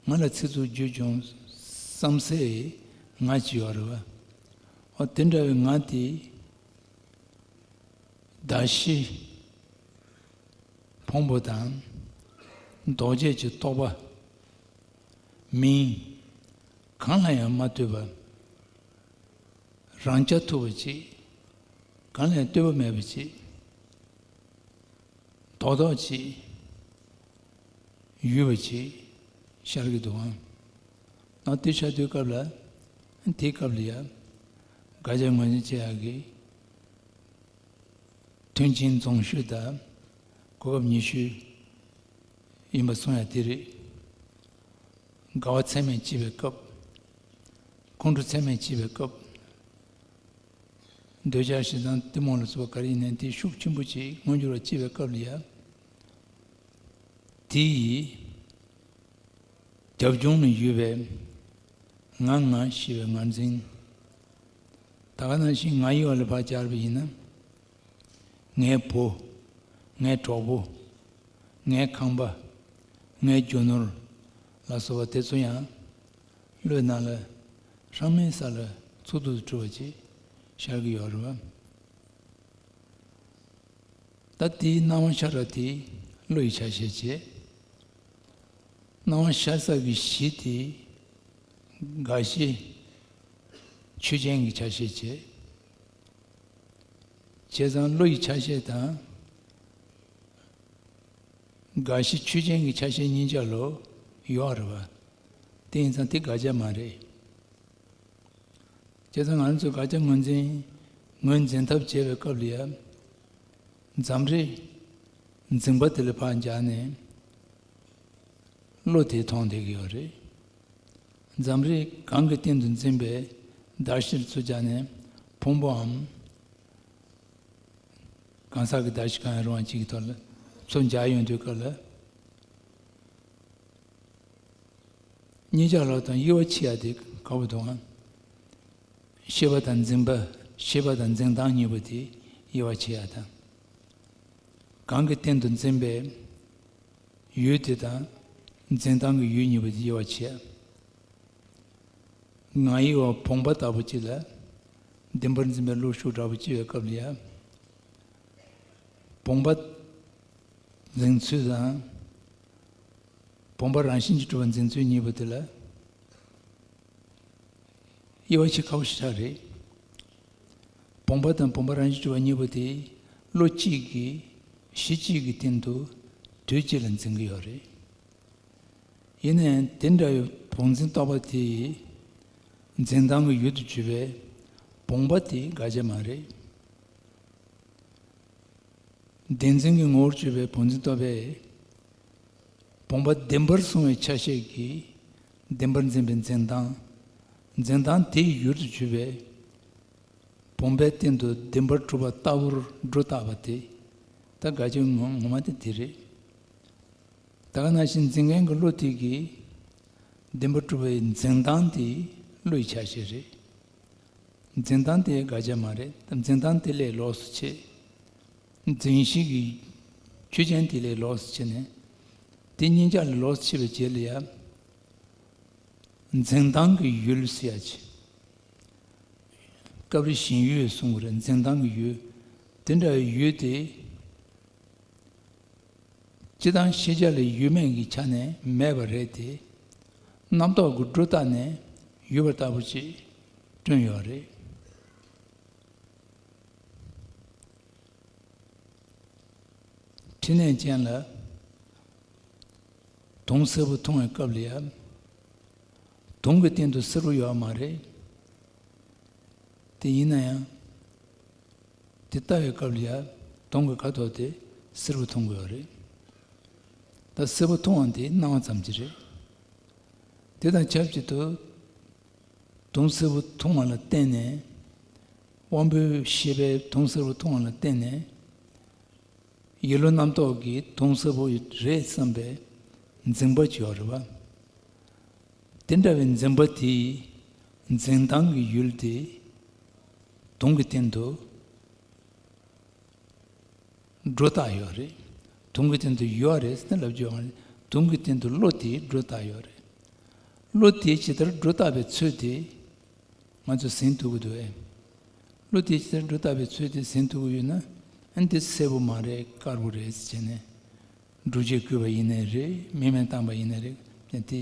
ང་ལ་ཚིག་རྩུབ་བརྗོད་བྱུང་བསམ་སའི་ང་ཅིག་ཡོད་རེད་པ། འོ་དེ་འདྲ་བའི་ང་དེ་གདགས་གཞི་ཕུང་པོ་དང་། ལྡོག་བྱེད་ཀྱི་རྟོག་པ། མིང་། གང་ལ་ཡང་མ་ལྟོས་པ། རང་རྐྱ་ཐུབ་པ་ཅིག་གང་ལ་ཡང་ལྟོས་པ་མེད་པ་ཅིག་རྡོག་རྡོག་ཅིག་ཡོད་པ་ཅིག་ཤར་གྱི་འདུག་ཨང་། ཨ། དེ་ཤར་དུས་སྐབས་ལ། དེའི་སྐབས་ལ་ཡང་དགག་བྱ་ངོས་འཛིན་བྱེད་ཡག་གི་མཐུན་རྐྱེན་འཛོམས་ཤོས་དང་གོ་སྐབས་ཉེ་ཤོས་ཡིན་པ་གསུང་ཡག་དེ་རེད། དགའ་བ་ཚད་མེད་སྐྱེ་བའི་སྐབས། ཁོང་ཁྲོ་ཚད་མེད་སྐྱེ་བའི་སྐབས། འདོད་ཆགས་ཞེ་སྡང་གཏི་མུག་ལ་སོགས་པ་ག་རེ་ཡིན་ནའི་དེ་ཤུགས་ཆེན་པོ་ཅིག་མངོན་འགྱུར་བ་སྐྱེ་བའི་སྐབས་ལ་ཡང་ དེ་ཡི་རྒྱབ་ལྗོངས་ནས་ཡོད་པའི་ང་ང་ཞེས་པའི་ངར་འཛིན། ད་ག་ནང་བཞིན་ང་ཡི་བ་ལ་ཕར་སྦྱར་བ་ཡིན་ན། ངའི་བུ། ངའི་གྲོགས་པོ། ངའི་ཁང་པ། ངའི་རྒྱུ་ནོར་ལ་སོགས་པ་དེ་ཚོ་ཡང་བློའི་ནང་ལ་ཧྲང་མའི་ས་ལ་ཚུགས་ཐུབ་ཏུ་གྲུབ་པ་ཅིག་ཤར་གྱི་ཡོད་རེད་བ། ད་དེའི་སྣང་བ་ཤར་བ་དེ་བློ་ཡི་ཆ་ཤས་བྱས། སྣང་བ་ཤར་ས་གི་གཞི་དེ་དགག་གཞི་ཆོས་ཅན་གྱི་ཆ་ཤས་བྱས། བྱས་ཙང་བློ་ཡི་ཆ་ཤས་དང་དགག་གཞི་ཆོས་ཅན་གྱི་ཆ་ཤས་གཉིས་ཆ་ལོ་ཡོད་རེད་བ། དེ་ཡིན་ཙང་དེ་དགག་བྱ་མ་རེད། བྱས་ཙང་ང་རང་ཚོས་དགག་བྱ་ངོས་འཛིན། ངོས་འཛིན་ཐབས་བྱེད་པའི་སྐབས་ལ་ཡང་། འཛམ་རིག་འཛིན་པ་དེ་ལ་ཕར་སྦྱར་ནས་བློ་དེ་མཐོང་བསྡད་ཀྱི་ཡོད་རེད། འཛམ་རིག་གང་གི་སྟེང་དུ་འཛིན་པའི་བརྡར་ཤ་ཚུར་སྦྱར་ནས་ཕུང་པོའམ་གང་ཟག་གི་བརྡར་ཤ་གང་ཡང་རུང་བ་གཅིག་གི་ཐོག་ལ་ཚུར་སྦྱར་ཡོང་དུས་སྐབས་ལ། གཉིས་ཆར་ལོག་དང་དབྱེ་བ་ཕྱེ་ཡ་དེ་ག་བ་འདུག་ཨང་། ཤེས་པ་དང་འཛིན་པ། ཤེས་པ་དང་འཛིན་སྟངས་གཉིས་པོ་དེ་དབྱེ་བ་ཕྱེ་ཡ་དང་། གང་གི་སྟེང་དུ་འཛིན་པའི་ཡུལ་དེ་དང་འཛིན་སྟངས་ཀྱི་ཡུལ་གཉིས་པོ་དེ་དབྱེ་བ་ཕྱེ་ཡ། ང་ཡི་བ་བུམ་པ་ལྟ་བུ་གཅིག་ལ་བདེན་པར་འཛིན་པའི་བློ་ཤུགས་དྲག་པོ་སྐྱེ་བའི་སྐབས་ལ་ཡ། བུམ་པ་འཛིན་ཚུལ་དང་། བུམ་པ་རང་བཞིན་གྱིས་གྲུབ་པ་འཛིན་ཚུལ་གཉིས་པོ་དེ་ལ་དབྱེ་བ་ཕྱེ་ཁག་པོ་ཞེ་དྲག་རེད། བུམ་པ་དང་བུམ་པ་རང་བཞིན་གྱིས་གྲུབ་པ་གཉིས་པོ་དེ་བློ་གཅིག་གིས་གཞི་གཅིག་གི་སྟེང་དུ་དུས་གཅིག་ལ་འཛིན་གྱི་ཡོད་རེད། ཡིན་ནའང་དེ་འདྲ་བའི་བུམ་འཛིན་རྟོག་པ་དེ་ཡི་འཛིན་སྟངས་ཀྱི་ཡུལ་དུ་གྱུར་པའི་བུམ་པ་དེ་དགག་བྱ་མ་རེད། བདེན་འཛིན་གྱི་ངོ་བོར་གྱུར་པའི་བུམ་འཛིན་རྟོག་པས། བུམ་པ་བདེན་པར་བཟུང་བའི་ཆ་ཤས་ཀྱིས་བདེན་པར་འཛིན་པའི་འཛིན་སྟངས། འཛིན་སྟངས་དེའི་ཡུལ་དུ་གྱུར་པའི་བུམ་པའི་སྟེང་དུ་བདེན་པར་གྲུབ་པ་ལྟ་བུར་སྒྲོ་བཏགས་པ་དེ། ད་དགག་བྱའི་ངོ་ངོ་མ་དེ་དེ་རེད། ད་ག་ནང་བཞིན་འཛིན་མཁན་གྱི་བློ་དེ་གིས་བདེན་པར་གྲུབ་པའི་འཛིན་སྟངས་དེ་བློ་ཡི་ཆ་ཤས་རེད། འཛིན་སྟངས་དེ་དགག་བྱ་མ་རེད། འཛིན་སྟངས་དེ་ལས་ལོགས་སུ་ཕྱེ། འཛིན་གཞི་གི་ཆོས་ཅན་དེ་ལས་ལོགས་སུ་ཕྱེ་ནས། དེ་གཉིས་ཆར་ལོགས་སུ་ཕྱེ་བའི་རྗེས་ལ་ཡང་། འཛིན་སྟངས་ཀྱི་ཡུལ་ཟེར་ཡ་ཅིག་སྐབས་རེ་ཞེན་ཡུལ་གསུང་གི་རེད། འཛིན་སྟངས་ཀྱི་ཡུལ། དེ་འདྲ་བའི་ཡུལ་དེ། སྤྱི་དང་ཤེས་བྱ་ལ་ཡུལ་མེད་ཀྱི་ཆ་ནས་མེད་པ་རེད་དེ། རྣམ་རྟོག་གི་སྒྲོ་བཏགས་ནས་ཡོད་པ་ལྟ་བུ་ཅིག་བསྐྲུན་ཡོད་རེད། འཕྲིན་ལས་ཅན་ལ་དུང་སེར་པོ་མཐོང་བའི་སྐབས་ལ་ཡང་། དུང་གི་སྟེང་དུ་སེར་པོ་ཡོད་མ་རེད། དེ་ཡིན་ན་ཡང་། དེ་ལྟ་བའི་སྐབས་ལ་ཡང་དུང་གི་ཁ་དོག་དེ་སེར་པོ་མཐོང་དགོས་པ་རེད། ད་སེར་པོ་མཐོང་བ་དེ་སྣང་བ་ཙམ་གྱིས་རེད། དེ་དང་ཆབས་ཅིག་ཏུ། དུང་སེར་པོ་མཐོང་བ་ལ་བརྟེན་ནས། དབང་པོའི་ཤེས་པས་དུང་སེར་པོ་མཐོང་བ་ལ་བརྟེན་ནས། ཡིད་བློ་རྣམ་རྟོག་གིས་དུང་སེར་པོ་རེད་བསམ་པའི་འཛིན་པ་ཅིག་ཡོད་རེད་བ། དེ་འདྲ་བའི་འཛིན་པ་དེས་འཛིན་སྟངས་ཀྱི་ཡུལ་དེ་དུང་གི་སྟེང་དུ་སྒྲོ་བཏགས་ཡོད་རེད། དུང་གི་སྟེང་དུ་ཡོད་རེད་ཟེར་ན་ལབ་རྒྱུ་ཡོད་མ་རེད། དུང་གི་སྟེང་དུ་བློ་དེས་སྒྲོ་བཏགས་ཡོད་རེད། བློ་དེས་ཇི་ལྟར་སྒྲོ་བཏགས་པའི་ཚུལ་དེ། ང་ཚོས་ཟིན་ཐུབ་ཀྱི་འདུག་ཨེ། བློ་དེས་ཇི་ལྟར་སྒྲོ་བཏགས་པའི་ཚུལ་དེ་ཟིན་ཐུབ་ཀྱི་ཡོད་ན། ཨ་འདི་སེར་པོ་མ་རེད། དཀར་པོ་རེད་ཟེར་བྱས་ནས། སྒྲུབ་བྱེད་བཀོད་པ་ཡིན་ནའི་རེད། མིང་མེད་བཏགས་པ་ཡིན་ནའི་རེད། དེ་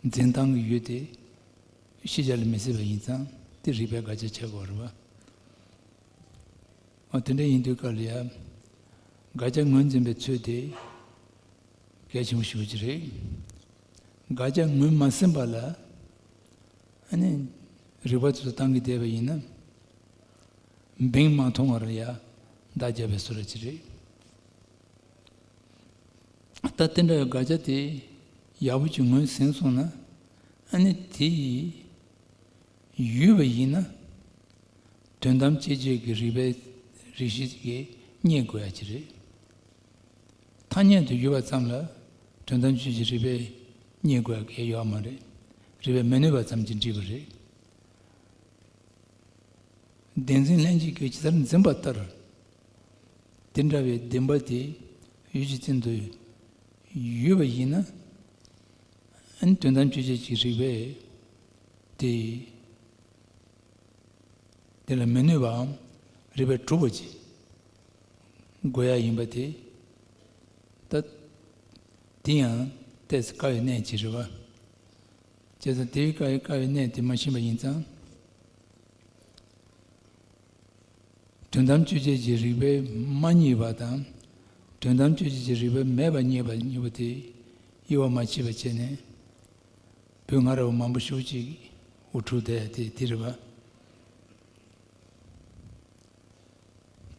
འཛིན་སྟངས་ཀྱི་ཡུལ་དེ་ཤེས་བྱ་ལ་མི་སྲིད་པ་ཡིན་ཙང་དེ་རིགས་པས་དགག་བྱ་བྱེད་དགོས་རེད་བ། འོ་དེ་འདྲ་ཡིན་དུས་སྐབས་ལ་ཡ། དགག་བྱ་ངོས་འཛིན་པའི་ཚུལ་དེ་གལ་ཆེན་པོ་ཞེ་པོ་ཅིག་རེད། དགག་བྱ་ངོས་མ་ཟིན་པ་ལ་ཨ་ནི་རིགས་པ་དེ་ཚོ་བཏང་གི་བསྡད་པ་ཡིན་ན། འབེན་མ་ཐོང་བར་ཡ་བརྡ་བརྒྱབ་པའི་བཟོ་འདྲ་ཅིག་རེད། ད་དེ་འདྲ་བའི་དགག་བྱ་དེ་ཡག་པོ་ཅིག་ངོས་ཟིན་སོང་ན། ཨ་ནི་དེ་ཡི་ཡུལ་བ་ཡིན་ན། དོན་དམ་དཔྱད་བྱེད་ཀྱི་རིགས་པའི་རིགས་ཤེས་ཀྱིས་རྙེད་དགོས་ཡ་ཅིག་རེད། ཐ་སྙད་དུ་ཡོད་པ་ཙམ་ལ་དོན་དམ་དཔྱོད་བྱེད་ཀྱི་རིགས་པས་རྙེད་དགོས་ཡ་གལ་ཡོད་མ་རེད། རིགས་པས་མི་གནོད་པ་ཙམ་གྱིས་འགྲིག་པ་རེད། བདེན་འཛིན་ལྷན་ཅིག་སྐྱེས་ཇི་ལྟར་འཛིན་པ་ལྟར། དེ་འདྲ་བའི་བདེན་པ་དེ་ཡུལ་གྱི་སྟེང་དུ་ཡོད་པ་ཡིན་ན། ཨ་ནི་དོན་དམ་དཔྱོད་བྱེད་ཀྱི་རིགས་པས་དེ། དེ་ལ་མི་གནོད་པའམ་རིགས་པས་གྲུབ་པ་ཅིག་དགོས་ཡ་ཡིན་པ་དེ། ད་དེ་ཡང་ཏོག་ཙམ་དཀའ་བའི་གནས་ཅིག་རེད་བ། བྱས་ཙང་དེའི་དཀའ་བའི་དཀའ་བའི་གནས་དེ་མ་ཤེས་པ་ཡིན་ཙང་། དོན་དམ་དཔྱོད་བྱེད་ཀྱི་རིགས་པས་མ་རྙེད་པ་དང་། དོན་དམ་དཔྱོད་བྱེད་ཀྱི་རིགས་པས་མེད་པ་རྙེད་པ་གཉིས་པོ་དེ་དབྱེ་བ་མ་ཕྱེ་བ་བྱས་ནས། བོད་སྔ་རབས་མང་པོ་ཞེ་ཅིག་འུ་ཐུག་བསྡད་དེ་དེ་རེད་བ།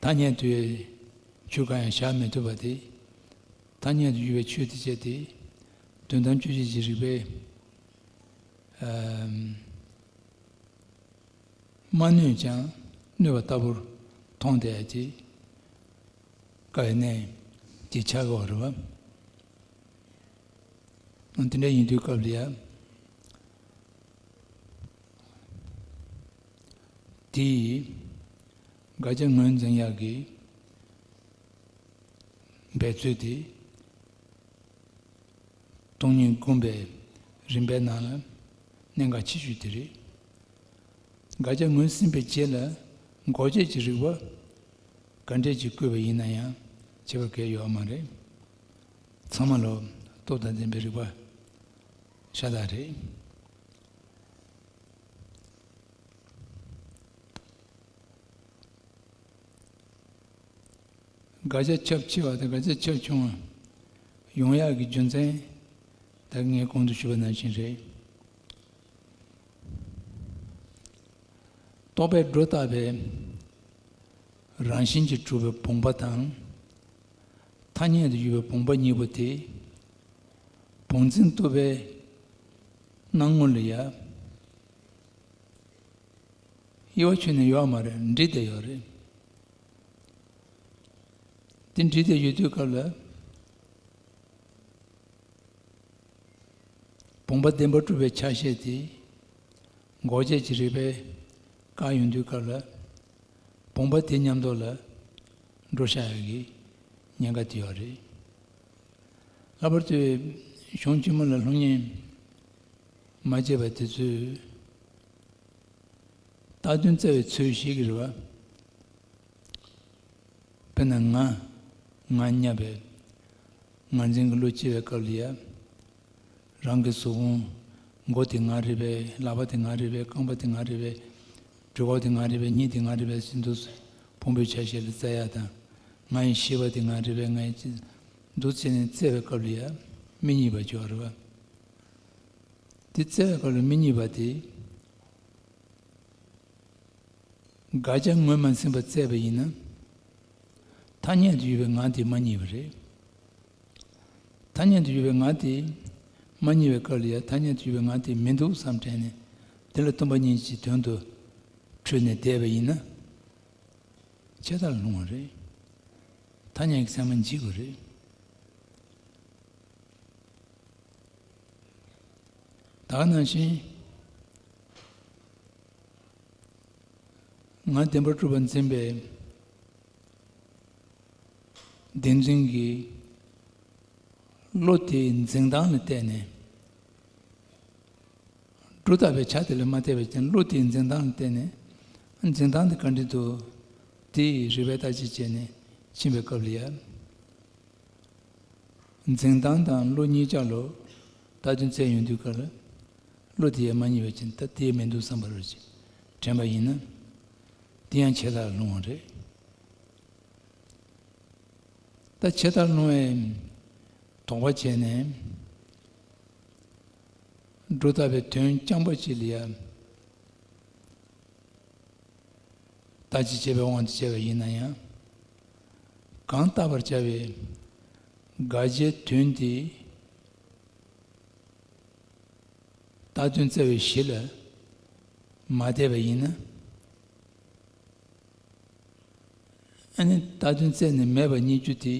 ཐ་སྙད་དུ་ཆོས་གང་ཡང་བཞག་མི་ཐུབ་པ་དེ། ཐ་སྙད་དུ་ཡོད་པའི་ཆོས་དེ་བྱས་ཏེ། དོན་དམ་དཔྱོད་བྱེད་ཀྱི་རིགས་པས་ཨམ་མ་གནོད་ཀྱང་གནོད་པ་ལྟ་བུར་མཐོང་བསྡད་ཡ་དེ། དཀའ་བའི་གནས་དེ་ཆགས་ཀྱི་ཡོད་རེད་བ། དེ་འདྲ་ཡིན་དུས་སྐབས་ལ་ཡ། དེ་ཡིས་དགག་བྱ་ངོས་འཛིན་ཡག་གི་འབད་རྩོལ་དེ། སྟོང་ཉིད་སྒོམ་པའི་རིམ་པའི་ནང་ལ་གནད་འགག་ཆེ་ཤོས་དེ་རེད། དགག་བྱ་ངོས་ཟིན་པའི་རྗེས་ལ་འགོག་བྱེད་ཀྱི་རིགས་པ་ག་འདྲས་ཀྱིས་བཀོད་པ་ཡིན་ན་ཡང་ཁྱད་པར་གང་ཡང་ཡོད་མ་རེད། ཚང་མ་ལ་སྟོབས་དང་ལྡན་པའི་རིགས་པ་ཤ་སྟག་རེད། དགག་བྱ་ཁྱབ་ཆེ་བ་དང་དགག་བྱ་ཁྱབ་ཆུང་བ་ཡོང་ཡག་གི་རྒྱུ་མཚན་ད་ངས་གོང་དུ་ཞུས་པ་ནང་བཞིན་རེད། རྟོག་པས་སྒྲོ་བཏགས་པའི་རང་བཞིན་གྱིས་གྲུབ་པའི་བུམ་པ་དང་། ཐ་སྙད་དུ་ཡོད་པའི་བུམ་པ་གཉིས་པོ་དེ། བུམ་འཛིན་རྟོག་པའི་སྣང་ངོ་ལ་ཡ། དབྱེ་བ་ཕྱེ་ནས་ཡོད་མ་རེད། འདྲེས་ཏེ་ཡོད་རེད། དེ་འདྲེས་ཏེ་ཡོད་དུས་སྐབས་ལ། བུམ་པ་བདེན་པར་གྲུབ་པའི་ཆ་ཤས་དེ། འགོག་བྱེད་ཀྱི་རིགས་པས་བཀག་ཡོང་དུས་སྐབས་ལ། བུམ་པ་དེ་མཉམ་དུ་ལ་འགྲོ་བཞག་ཡག་གི་ཉེན་ཁ་དེ་ཡོད་རེད། ལྷག་པར་དུ་གཞུང་ཆེན་མོ་ལ་སློབ་གཉེར་མ་བྱས་པ་དེ་ཚོས་བཏགས་དོན་བཙལ་བའི་ཚུལ་ཤེས་ཀྱི་རེད་བ། དཔེར་ན་ང་། ང་སྙམ་པའི་ངར་འཛིན་གྱི་བློ་སྐྱེ་བའི་སྐབས་ལ་ཡ། རང་གི་གཟུགས་ཕུང་། མགོ་དེ་ང་རེད་པས། ལག་པ་དེ་ང་རེད་པས། རྐང་པ་དེ་ང་རེད་པས། གྲོད་ཁོག་དེ་ང་རེད་པས། སྙིང་དེ་ང་རེད་པས་ཟེར་འདུག་སེ་ཕུང་པོའི་ཆ་ཤས་ལ་བཙལ་ཡག་དང་། ང་ཡི་ཤེས་པ་དེ་ང་རེད་པས། ང་ཡི་ཅི་འདུག་ཟེར་ནས་བཙལ་བའི་སྐབས་ལ་ཡ་མི་རྙེད་པ་ཅིག་ཡོད་རེད་བ། དེ་བཙལ་བའི་སྐབས་ལ་མི་རྙེད་པ་དེ། དགག་བྱ་ངོས་མ་ཟིན་པར་བཙལ་བ་ཡིན་ན། ཐ་སྙད་དུ་ཡོད་པའི་ང་དེ་མ་རྙེད་པ་རེད། ཐ་སྙད་དུ་ཡོད་པའི་ང་དེ་མ་རྙེད་པའི་སྐབས་ལ་ཡང་ཐ་སྙད་དུ་ཡོད་པའི་ང་དེ་མི་འདུག་བསམ་དྲན་ནས་དེ་ལ་སྟོང་པ་ཉིད་ཀྱི་དོན་དུ་འཁྲུལ་ནས་བསྡད་པ་ཡིན་ན། ཆད་ལྟར་ལྷུང་བ་རེད། ཐ་སྙད་ཀྱི་མཚན་མ་འཇིག་པ་རེད། ད་ག་ནང་བཞིན་ང་བདེན་པར་གྲུབ་པར་འཛིན་པའི་བདེན་འཛིན་གྱི་བློ་དེའི་འཛིན་སྟངས་ལ་བལྟས་ནས། སྒྲོ་བཏགས་པའི་ཆ་དེ་ལ་མ་བལྟས་པའི་ཕྱིར་བློ་དེའི་འཛིན་སྟངས་ལ་བལྟས་ནས། འཛིན་སྟངས་དེ་ག་འདྲ་འདུག་དེའི་རིགས་པས་བརྟག་དཔྱད་བྱས་ནས་ཕྱིན་པའི་སྐབས་ལ་ཡ། འཛིན་སྟངས་དང་བློ་གཉིས་ཆ་ལ་བརྟག་དོན་བཙལ་ཡོང་དུས་སྐབས་ལ། བློ་དེ་ཡང་མ་རྙེད་པའི་ཕྱིར་ད་དེ་མི་འདུག་བསམ་པ་རེད་ཅེས་དྲན་པ་ཡིན་ན། དེ་ཡང་ཆད་ལྟར་ལྷུང་བ་རེད། ད་ཆད་ལྟར་ལྷུང་བའི་དོགས་པ་བྱས་ནས། སྒྲོ་བཏགས་པའི་དོན་རྐྱང་པ་ཅིག་ལ་ཡ། བརྟག་དཔྱད་བྱས་པའི་དབང་དུ་བྱས་པ་ཡིན་ན་ཡང་། གང་བརྟག་པར་བྱ་བའི་དགག་བྱའི་དོན་དེ་བརྟག་དོན་བཙལ་བའི་གཞི་ལ་མ་བལྟས་པ་ཡིན་ན། ཨ་ནི་བརྟག་དོན་བཙལ་ནས་མེད་པ་རྙེད་རྒྱུ་དེ།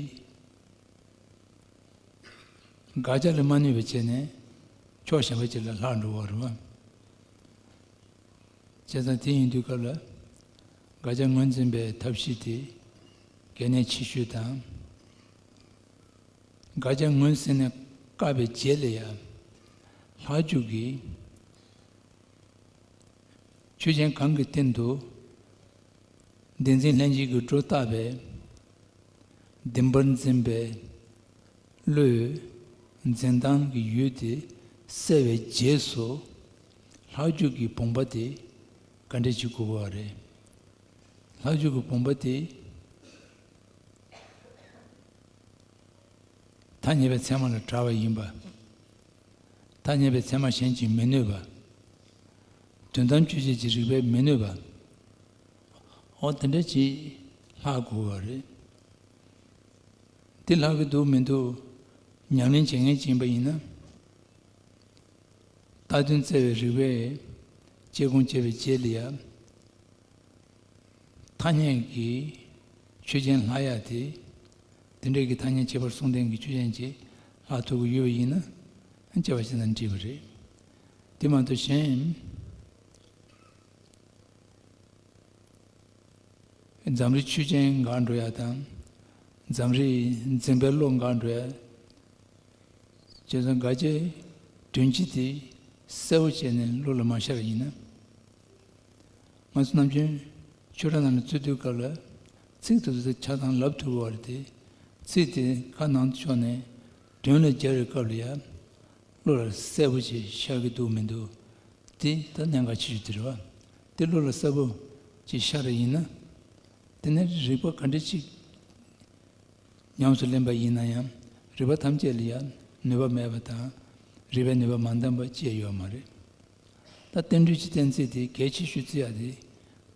དགག་བྱ་ལ་མ་གནས་པའི་ཆ་ནས་ཕྱོགས་གཞན་པ་ཅིག་ལ་ལྷག་འགྲོ་བ་རེད་བ། བྱས་ཙང་དེ་ཡིན་དུས་སྐབས་ལ་དགག་བྱ་ངོས་འཛིན་པའི་ཐབས་ཤེས་དེ་གལ་གནད་ཆེ་ཤོས་དང་། དགག་བྱ་ངོས་ཟིན་ནས་བཀག་པའི་རྗེས་ལ་ཡང་ལྷག་འཇུག་གིས་ཆོས་ཅན་གང་གི་སྟེང་དུ་བདེན་འཛིན་ལྷན་སྐྱེས་ཀྱིས་སྒྲོ་བཏགས་པའི་བདེན་པར་འཛིན་པའི་བློས་འཛིན་སྟངས་ཀྱི་ཡུལ་དེ་བསལ་བའི་རྗེས་སུ་ལྷག་འཇུག་གི་བུམ་པ་དེ་ག་འདྲ་ཅིག་དགོས་པ་རེད། ལྷག་འཇུག་གི་བུམ་པ་དེ་ཐ་སྙད་པའི་ཚད་མ་ལ་བྲལ་བ་ཡིན་པ། ཐ་སྙད་པའི་ཚད་མ་གཞན་གྱིས་མི་གནོད་པ། དོན་དམ་དཔྱོད་བྱེད་ཀྱི་རིགས་པས་མི་གནོད་པ། འོ་དེ་འདྲ་ཅིག་ལྷག་དགོས་པ་རེད། དེ་ལྷག་གི་འདུག་མི་འདུག་ཉམས་ལེན་བྱེད་མཁན་ཅིག་ཡིན་པ་ཡིན་ན། རྟགས་དོན་བཙལ་བའི་རིགས་པས་དཔྱད་སྒོམ་བྱས་པའི་རྗེས་ལ་ཡང་། ཐ་སྙད་ཀྱི་ཆོས་ཅན་ལྷག་ཡ་དེ། དེ་འདྲའི་གི་ཐ་སྙད་ཁྱད་པར་གསུམ་ལྡན་གྱི་ཆོས་ཅན་ཅིག་ལྷག་ཐུབ་ཀྱི་ཡོད་པ་ཡིན་ན་དཔྱད་པ་བྱས་ན་འགྲིག་པ་རེད། དེ་མ་གཏོགས་གཞན། འཛམ་རིག་ཆོས་ཅན་འགག་འགྲོ་ཡ་དང་། འཛམ་རིག་འཛིན་པའི་བློ་འགག་འགྲོ་ཡ། བྱས་ཙང་དགག་བྱའི་དོན་སྤྱི་དེ་གསལ་པོ་བྱས་ནས་བློ་ལ་མ་ཤར་བ་ཡིན་ན། ང་ཚོ་ནམ་རྒྱུན་ཆོས་གྲྭ་ནང་ལ་བཙུད་དུས་སྐབས་ལ་ཚིག་དེ་ཚོ་ཆ་ཚང་ལབ་ཐུབ་པ་རེད་དེ། ཚིག་དེ་ཁ་ནང་དུ་ཕྱོགས་ནས་དོན་ལ་སྦྱར་བའི་སྐབས་ལ་ཡང་། བློ་ལ་གསལ་པོ་ཅིག་ཤར་གྱི་འདུག་མི་འདུག་དེ་ད་གནད་འགག་ཆེ་ཤོས་དེ་རེད་བ། དེ་བློ་ལ་གསལ་པོ་ཅིག་ཤར་བ་ཡིན་ན། དེ་ནས་རིགས་པ་ག་འདྲ་ཅིག་ཉམས་སུ་ལེན་པ་ཡིན་ན་ཡང་རིགས་པ་ཐམས་ཅད་ལ་ཡང་ནུས་པ་མེད་པ་དང་། རིགས་པའི་ནུས་པ་མ་འདང་པ་ཅི་ཡང་ཡོད་མ་རེད། ད་རྟེན་འབྲེལ་གྱི་གཏན་ཚིགས་དེ་གལ་ཆེ་ཤོས་བརྩི་ཡ་དེ་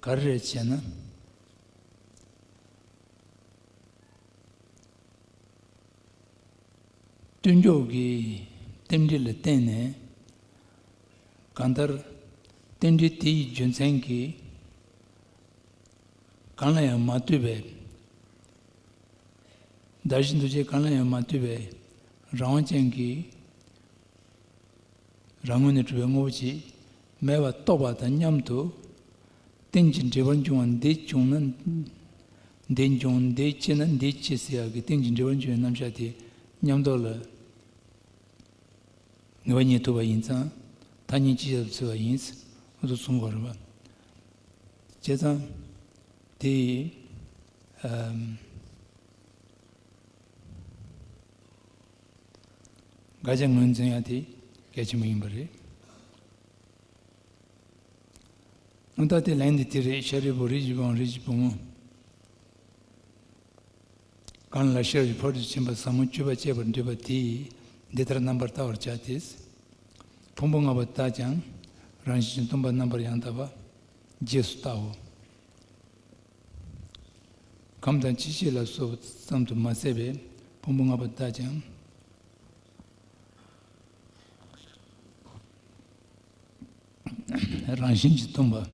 ག་རེ་རེད་ཅེ་ན། སྟོང་ཉིད་ཀྱི་རྟེན་འབྲེལ་ལ་བརྟེན་ནས། གང་ལྟར་རྟེན་འབྲེལ་དེ་ཡི་རྒྱུ་མཚན་གྱིས་གང་ལ་ཡང་མ་ལྟོས་པའི། བདག་གཞན་འདུ་བྱེད་གང་ལ་ཡང་མ་ལྟོས་པའི་རང་དབང་ཅན་གྱི་རང་ངོས་ནས་གྲུབ་པའི་དངོས་པོ་ཅིག་མེད་པར་རྟོགས་པ་དང་མཉམ་དུ། རྟེན་ཅིང་འབྲེལ་བར་འབྱུང་བ་འདི་བྱུང་ན། འདི་འབྱུང་། འདི་སྐྱེ་ན་འདི་སྐྱེ་ཟེར་ཡག་གི་རྟེན་ཅིང་འབྲེལ་བར་འབྱུང་བའི་རྣམ་གཞག་དེ་མཉམ་རྟོགས་ལ་ངེས་པ་རྙེད་ཐུབ་པ་ཡིན་ཙང་། ཐ་སྙད་སྤྱི་ཁྱབ་ཏུ་བརྩི་བ་ཡིན། འོ་ཚོ་གསུང་དགོས་རེད་བ། བྱས་ཙང་དེ། ཨམ། དགག་བྱ་ངོས་འཛིན་ཡ་དེ་གལ་ཆེན་པོ་ཡིན་པ་རེད། ཨ་ད་དེ་ལན་འདི་དེ་རེད། ཤཱ་རིའི་བུ། རིགས་ཀྱི་བུའམ་རིགས་ཀྱི་བུ་མོ། གང་ལ་ཤེས་རབ་ཀྱི་ཕ་རོལ་ཏུ་ཕྱིན་པ་ཟབ་མོ་སྤྱོད་པ་སྤྱད་པར་འདོད་པ་དེས་འདི་ལྟར་རྣམ་པར་བལྟ་བར་བྱ་སྟེ། ཕུང་པོ་ལྔ་པོ་དག་ཀྱང་རང་བཞིན་གྱིས་སྟོང་པར་རྣམ་པར་ཡང་དག་པ་རྗེས་སུ་བལྟའོ། ཁམས་དང་ལྕི་བྱེད་ལ་སོགས་ཙམ་དུ་མ་ཟད་པའི་ཕུང་པོ་ལྔ་པོ་དག་ཀྱང་། རང་བཞིན་གྱིས་སྟོང་པར་